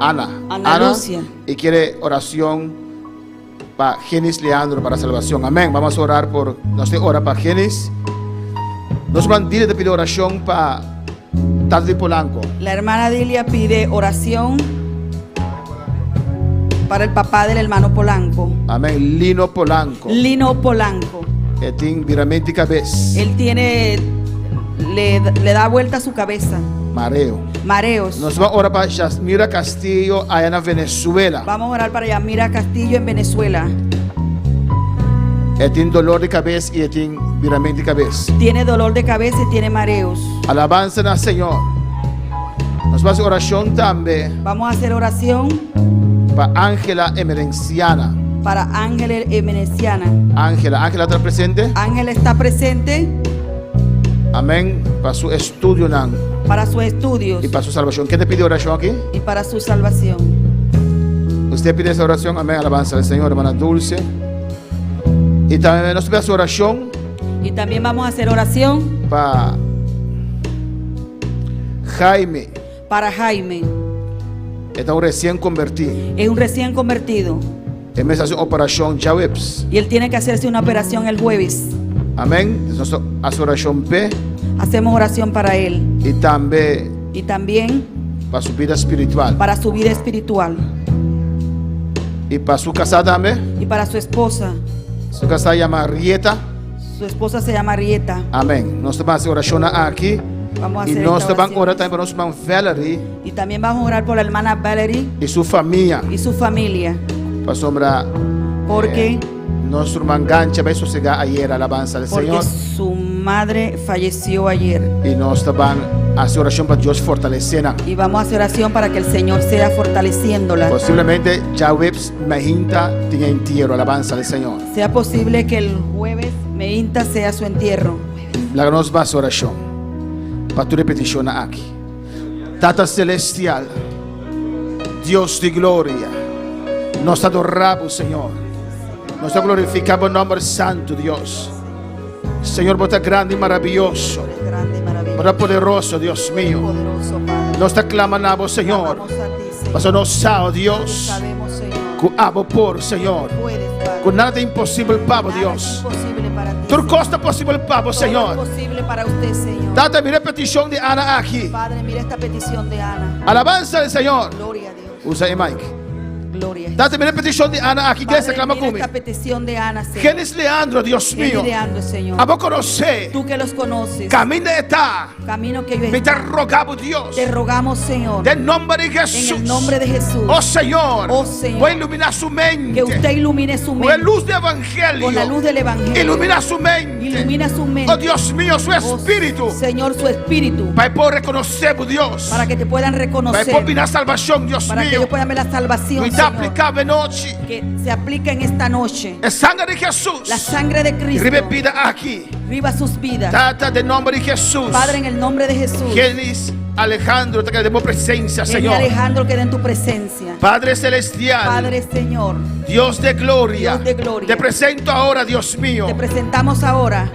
Ana. Ana Lucia. Y quiere oración para Genis Leandro para salvación. Amén. Vamos a orar por. Nos ora pa Genis. Nos ruman ta pidi orashon pa Tati Polanco. La hermana Dilia pide oración para el papá del hermano Polanco. Amèn. Lino Polanco. Lino Polanco. E tin biramentu di kabes. Él tiene, le, le da vuelta a su cabeza. Mareo. Mareos. Nos ta bai ora pa Jasmira Castillo, aya na Venezuela. Vamos a orar para Yamira Castillo en Venezuela. E tin doló di kabes i e tin biramentu di kabes. Tiene dolor de cabeza y tiene mareos. Alabansa na Señor. Nos ta bai hasi orashon tambe Vamos a hacer oración pa Ángela Emerenciana. para Ángel Emerenciana. Ángela, Ángela ta presente? Ángel está presente Amèn. Pa su estudionan para sus estudios i pa su salbashon. Ken ta pidi orashon aki? y para su salvación. Usted pide esa oración, amén. Alabanza al Señor, hermana Dulce. I tambe nos ta pidi orashon Y también vamos a hacer oración pa Jaime. para Jaime. E ta un resien konvertí. Es un recién convertido E mester hasi un operashon djaweps. y él tiene que hacerse una operación el jueves. Amèn. Nos ta hasi orashon p'e Hacemos oración para él i tambe y también pa su bida espiritual. para su vida espiritual I pa su kasá tambe. y para su esposa. Su kasá yama Rieta. Su esposa se llama Rieta. Amèn. Nos ta hasi orashon aki. Vamos a I hacer nos esta ta ban oración. ora tambe pa nos ruman Valerie Y también vamos a orar por la hermana Valerie i su famia. y su familia. Pasobra Porque, eh, nos ruman Gancha a bai sosegá ayera, alabansa al porque Señor. su madre falleció ayer. I nos ta ban hasi orashon pa Dios fortalesé nan. Y vamos a hacer oración para que el Señor sea fortaleciéndola. Posiblemente djaweps mainta tin e entiero, alabansa al Señor. Sea posible que el jueves meinta sea su entierro. Laga nos basa orashon pa tur e petishonnan aki. Tata Celestial, Dios di gloria, nos ta adorá Bo, Señor. Nos ta glorifiká Bo nomber santu, Dios. Señor, Bo ta grandi i maraviyoso. Bo ta poderoso, Dios mío. Nos ta clama na Bo, Señor. Pasobra nos sa, oh Dios, cu abo por, Señor. Cu nada ta imposibel pa Bo, Dios. Tur cos ta posibel pa Bo, Señor. Tata, mira e peticion di Ana aki. Alabanza al Señor. Usa e mic. Gloria a Jesús. Tata, mira e petishon di Ana aki. Iglesia, Padre, klama mira ku mi. esta petición de Ana, Señor. Genis Leandro, Dios Genis mío. Leandro, Señor. Abo konosé. Tú que los conoces. Kaminda e ta. Camino que ellos Mi ta están. roga bo, Dios. Te rogamos, Señor. Den nomber di En Jesús. el nombre de Jesús. Oh Señor. Oh, Señor. Bo iluminá su mente. Que usted ilumine su Con la mente. luz del Evangelio. Con la luz del Evangelio. Ilumina su mente. Ilumina su mente. Oh Dios mío, su Oh, espíritu. Señor, su espíritu. Pa e por rekonosé bo, Dios. Para que te puedan Pa e por reconocer. bira salvashon, Dios Para que mío. ellos puedan ver la salvación, Mi ta Señor. apliká anochi. Que se aplica en esta noche. E sanger di Jesús. La sangre de Cristo. Riba bida aki. Riba sus vidas. Tata, den nomber di Jesús. Padre, en el nombre de Jesús. Genis Alejandro, ta keda den bo presensia, Genis Señor. Alejandro queda en tu presencia. Padre Celestial. Padre, Señor. Dios de gloria. Dios de gloria. Te presento ahora, Dios mío. Te presentamos ahora.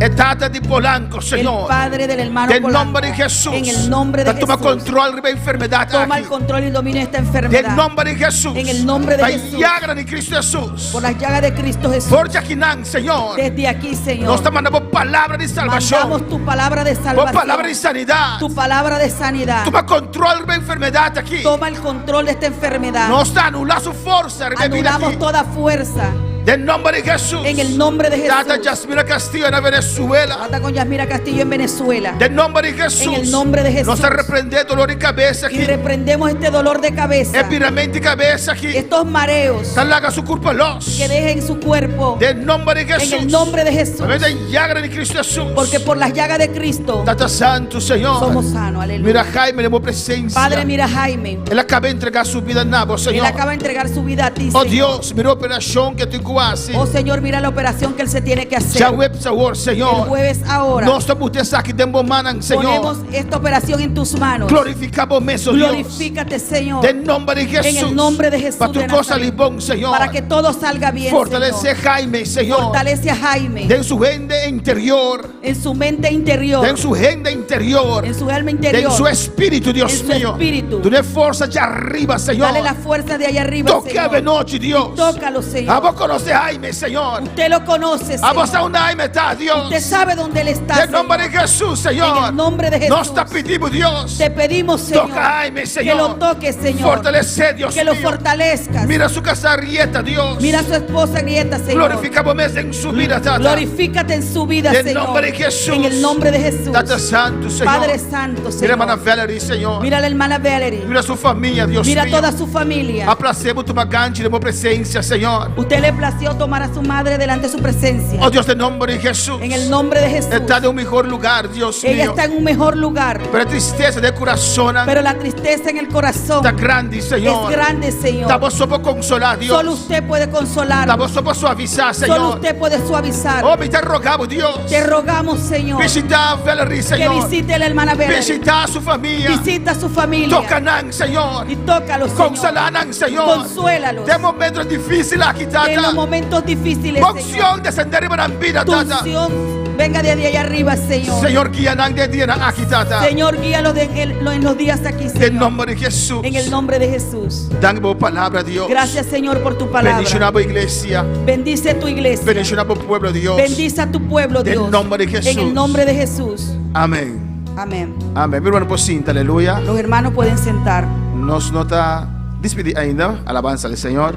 E tata di Polanco, Señor. El padre del hermano Den Polanco. nomber di Jesús. En el nombre de Ta toma Jesús. control riba e enfermedad Toma aki. el control y dominio de esta enfermedad. Den nomber di Jesús. En el nombre de Pa Jesús. llaga di Cristo Jesús. Por las llagas de Cristo Jesús. For di akinan, Señor. Desde aquí, Señor. Nos ta manda bo palabra di salvación. Mandamos tu palabra de Bo salvación. palabra di sanidad. Tu palabra de sanidad. Toma control riba e enfermedad aki. Toma el control de esta enfermedad. Nos ta anula su forsa riba e bida Anulamos aki. toda fuerza. Den nomber di Jesús. En el nombre de Jesús. Tata Yasmira Castillo na Venezuela. Tata con Yasmira Castillo en Venezuela. Den nomber di Jesús. En el nombre de Jesús. Nos ta reprende dolor di cabes aki. Y reprendemos este dolor de cabeza. E biramento di cabes aki. Estos mareos. Ta laga su curpa los. Que dejen su cuerpo. Den nomber di Jesús. En el nombre de Jesús. Pa medio di llaga di Cristo Jesús. Porque por las llagas de Cristo. Tata Santo, Señor. Somos sanos. Aleluya. Mira Jaime den bo presencia. Padre, mira Jaime. El a caba di entrega su bida na bo, Señor. Él acaba de entregar su vida a ti, Oh Señor. Dios, mira e operacion cu e tin cu haci. Oh Señor, mira la operación que él se tiene que hacer. Djaweps awor, Señor. El jueves ahora. Nos ta pone esaki den bo mannan, Señor. Ponemos esta operación en tus manos. Glorifica bo mes, oh Dios. Glorifícate, Señor. Den nomber di Jesús. En el nombre de Jesús. Pa tur de cos Nazaret. sali bon, Señor. Para que todo salga bien. Fortalece Señor. Jaime, Señor. Fortalece a Jaime. Den su mente interior. En su mente interior. Den su agenda interior. En su alma interior. Den su espíritu, Dios En su mío. espíritu. Dune forsa di ariba, Señor. Dale la fuerza de allá arriba, Toca Señor. de nochi, Dios. Tócalo, Señor. Abo conoce Jaime, Señor. Usted lo conoce, Señor. Abo sa unda Jaime ta, Dios. Usted sabe dónde él está. En nombre de Jesús, Señor. En el nombre de Jesús. Nos ta pedimos, Dios. Te pedimos, Señor. Toca a Jaime, Señor. Que lo toque, Señor. Fortalece, Dios Que lo mío. fortalezcas. Mira su casa Rieta, Dios. Mira a su esposa Rieta, Señor. Glorifica bo mes en su bida, Tata. Glorifícate en su vida, En Señor. nombre de Jesús. En el nombre de Jesús. Tata Santo, Señor. Padre Santo, Mira Señor. hermana Valerie, Señor. Mira a la hermana Valerie. Mira su famia, Dios Mira mío. toda su familia. A place bo tuma Ganchi den bo presencia, Señor. Usted le plació tomar a su madre delante de su presencia. Oh Dios, en nombre de Jesús. En el nombre de Jesús. Está en un mejor lugar, Dios Ella mío. está en un mejor lugar. Pero tristesa den curason. Pero la tristeza en el corazón Ta grandi, Señor. es grande, Señor. Ta bo so por consola, Dios. Solo usted puede consolar. Ta bo so por suavisa, Señor. Solo usted puede suavizar. Oh, mi ta roga bo, Dios. Te rogamos, Señor. Bishita Valerie, Señor. Que visite a la hermana Valerie. Bishita su famia. Visita a su familia. Toca nan, Señor. Y tócalo, Señor. Consola nan, Señor. Consuélalos. Den momento dificil aki, Tata. En los momentos difíciles, Unción descende riba nan bida, Tu Tata. unción venga desde allá arriba, Señor. Señor, guia nan den dianan aki, Tata. Señor, guíalo en los días aquí, Señor. En nomber di Jesús. En el nombre de Jesús. Danki pa bo palabra, Dios. Gracias, Señor, por tu palabra. Bendiciona bo iglesia. Bendice tu iglesia. Bendiciona bo pueblo, Dios. Bendice a tu pueblo, En Dios. nombre de Jesús. En el nombre de Jesús. Amén. Amén. Amén. Mi ruman por sinta, aleluya. Los hermanos pueden sentar. Nos no ta despidi ainda, alabansa na Señor.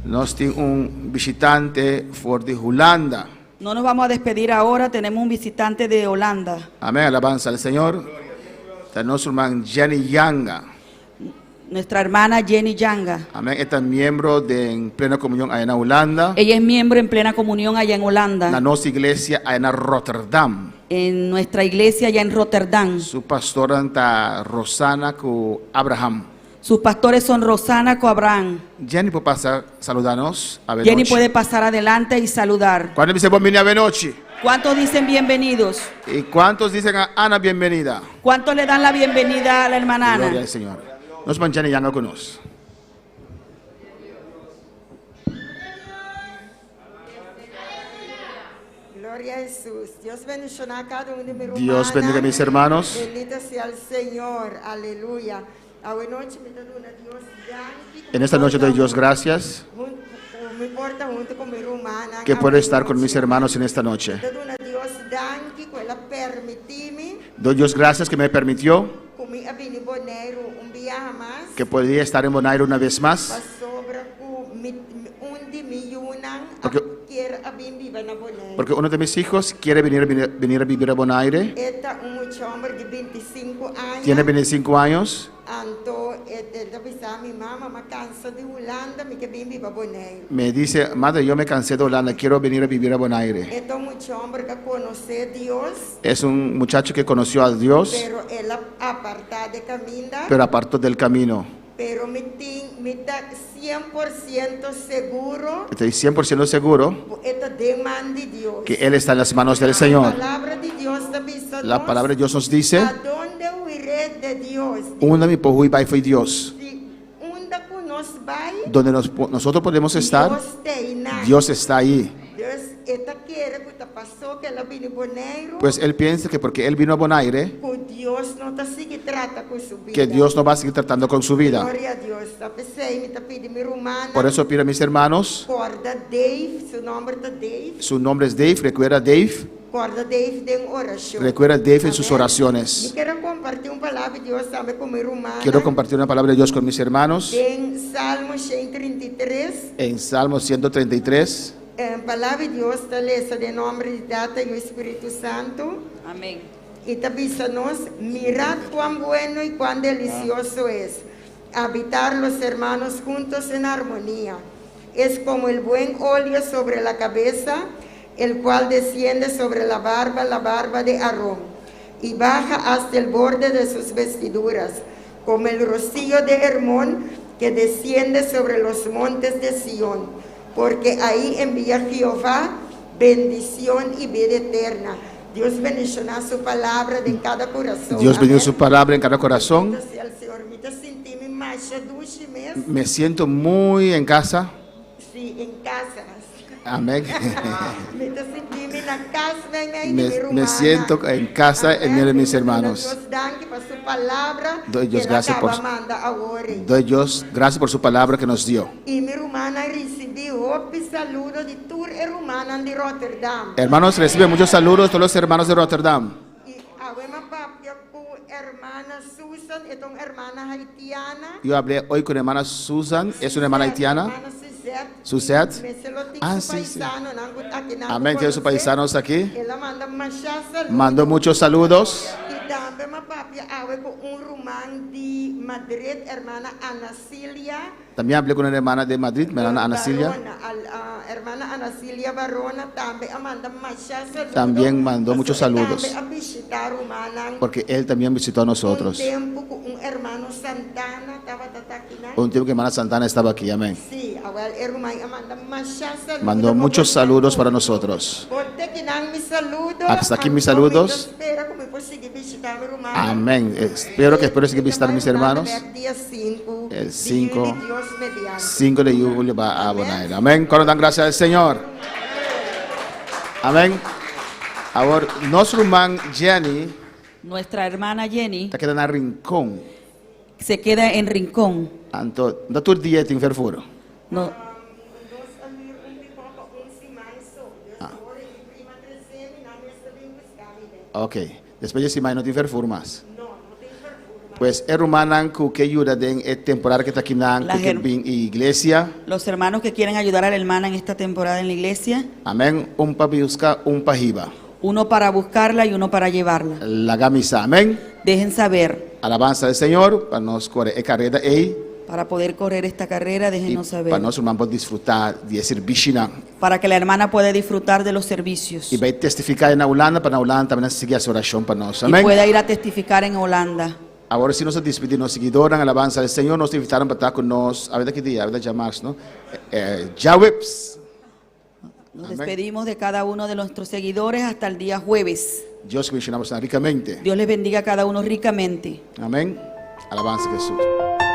Nos tin un bishitante for di Hulanda. No nos vamos a despedir ahora, tenemos un visitante de Holanda. Amén, alabanza al Señor. Ta nos ruman Jenny Yanga. Nuestra hermana Jenny Yanga. Amén, e ta miembro di Plena Comunión aya na Hulanda. Ella es miembro en plena comunión allá en Holanda. Na nos iglesia aya na Rotterdam. En nuestra iglesia allá en Rotterdam. Su pastor ta Rosana ku Abraham. Sus pastores son Rosana con Abraham. Jenny por pasa saludá nos. Jenny puede pasar adelante y saludar. Kuantu ta bisa bon biní anochi? ¿Cuántos dicen bienvenidos? ¿Y cuántos dicen a Ana bienvenida? ¿Cuántos le dan la bienvenida a la hermana Gloria Ana? al Señor. Nos ban Jenny Yanga ku nos. Gloria a Jesús. Dios bendiciona a cada uno de mis Dios bendiga a mis hermanos. Bendito sea el Señor. Aleluya. Anochi mi ta duna Dios danki. En esta noche doy Dios gracias Mi por ta huntu ku mi rumannan. que puedo estar con mis hermanos en esta noche. Mi ta duna Dios danki ku el a permití mi Doy Dios gracias que me permitió ku mi a bini Boneiru un biaha mas. que podía estar en Bonaire una vez más. Pasobra ku mi un di mi yunan Porque- ke a bin biba na Boneiru. Porque uno de mis hijos quiere venir, venir, venir a vivir a Bonaire. E ta un mucha hòmber di 25 aña. Tiene 25 años. Anto, el a bisa mi mama, m'a kansa di Hulanda, mi ke bin biba Boneiru. Me dice, madre, yo me cansé de Holanda, quiero venir a vivir a Bonaire. E ta un mucha hòmber ku a konosé Dios, Es un muchacho que conoció a Dios, pero el a apartá di kaminda. pero apartó del camino. Pero mi tin, mi ta 100% sigur. Estoy 100% seguro E ta den man di Dios. que él está en las manos del Señor. E palabra di Dios ta bisa La palabra de Dios nos dice, ¿A dónde huiré de Dios? unda mi por hui bai fo'i Dios. Si unda ku nos bai, Donde nos- nosotros podemos estar, Dios t'ei. Dios está ahí. Dios e ta kere ku ta paso ku el a bini Boneiru, Pues él piensa que porque él vino a Bonaire, ku Dios no ta sigui trata ku su bida. que Dios no va a seguir tratando con su vida. Gloria na Dios. Ta p'esei, mi ta pidi mi rumannan. Por eso pido a mis hermanos, Kòrda Dave, su nòmber ta Dave. su nombre es Dave, recuerda Dave, Kòrda Dave den orashon. recuerda Dave en sus Amèn. oraciones. Mi ke kompartí un palabra di Dios tambe ku mi rumannan. Quiero compartir una palabra de Dios con mis hermanos Den Salmo 133. en Salmo 133. E palabra di Dios ta lesa den nòmber di Tata i Spiritu Santu. Amèn. I ta bisa nos, mirad cuán bueno y cuán delicioso es habitar los hermanos juntos en armonía. Es como el buen óleo sobre la cabeza, el cual desciende sobre la barba de Aarón, y baja hasta el borde de sus vestiduras, como el rocío de Hermón que desciende sobre los montes de Sión, porque ahí envía Jehová bendición y vida eterna. Dios bendiciona su palabra den kada kurason. Dios bendiga Amèn. su palabra en cada corazón. Bendito sea el Señor. Mi ta sinti mi masha dushi mes. Me siento muy en casa. Sí, en casa. Amén. Mi ta sinti mi na kas, mi Me, me siento en casa en medio de mis hermanos. Dios danki pa su palabra. Doy Dios ku gracias por- el a kaba manda awor. Doy Dios gracias por su palabra que nos dio. I mi rumannan a risibí hopi saludo di tur e rumannan di Rotterdam. Hermanos, reciben muchos saludos de todos los hermanos de Rotterdam. I awe m'a papia ku hermana Susan, e ta un hermana haitiana. Yo hablé hoy con hermana Susan, es una hermana haitiana. Hermana Suzette. Suzette. Mester lo tin Ah, su sí, sí. paisanonan, aki nan Amén, tiene sus konosé. paisanos aquí. El a manda masha saludo. Mandó muchos saludos. I tambe m'a papia awe ku un ruman di Madrid, hermana Ana Cilia. También hablé con una hermana de Madrid, hermana Ana Cilia. Barona, al, ah, hermana Ana Cilia Barona tambe a manda masha saludo. También mandó muchos saludos. Tambe a bishitá rumannan. Porque él también visitó a nosotros. Un tempu ku un hermano Santana tabata aki nan. Un tiempo que hermana Santana estaba aquí, amén. Sí, awèl e ruman a manda masha saludo. Mandó muchos saludos para nosotros. Te akinan mi saludo. Hasta aquí mis Anto, saludos. Mi ta spera ku mi por sigui bishitá mi ruman. Amén. Espero que espero seguir visitando a mis hermanos. Dia 5. El 5, Dios mediante. 5 de julio va a Bonaire. Amén. Cuando dan gracias al Señor. Amén. Ahora, nuestro ruman Jenny Nuestra hermana Jenny ta keda na Rincon. se queda en Rincón. Anto, no tur dia tin vervoer. No, Ah. Ok. Despues di siman no tin vervoer mas. Pues e rumannan ku ke yuda den e temporada ku e ta akinan La ku ke her- bin iglesia. Los hermanos que quieren ayudar a la hermana en esta temporada en la iglesia, Amèn. Un pa buska, un pa hiba. uno para buscarla y uno para llevarla. Laga mi sa. Amèn. Dejen saber. Alabansa na Señor pa nos kore e karera ei. Para poder correr esta carrera, I déjenos saber. pa nos ruman por disfrutá di e servisio. Para que la hermana pueda disfrutar de los servicios. I bai testifiká na Hulanda, pa na Hulanda tambe sigui hasi orashon pa nos. Y Amèn. pueda ir a testificar en Holanda. Awor si nos ta despedí nos siguidónan, alabansa na Señor, nos ta invitá pa ta ku nos, awor ki dia, awor djamars, no? Eh, djaweps. Nos Amén. despedimos de cada uno de nuestros seguidores hasta el día jueves. Dios bendishoná boso rikamente. Dios les bendiga a cada uno ricamente. Amèn. Alabansa na Hesus.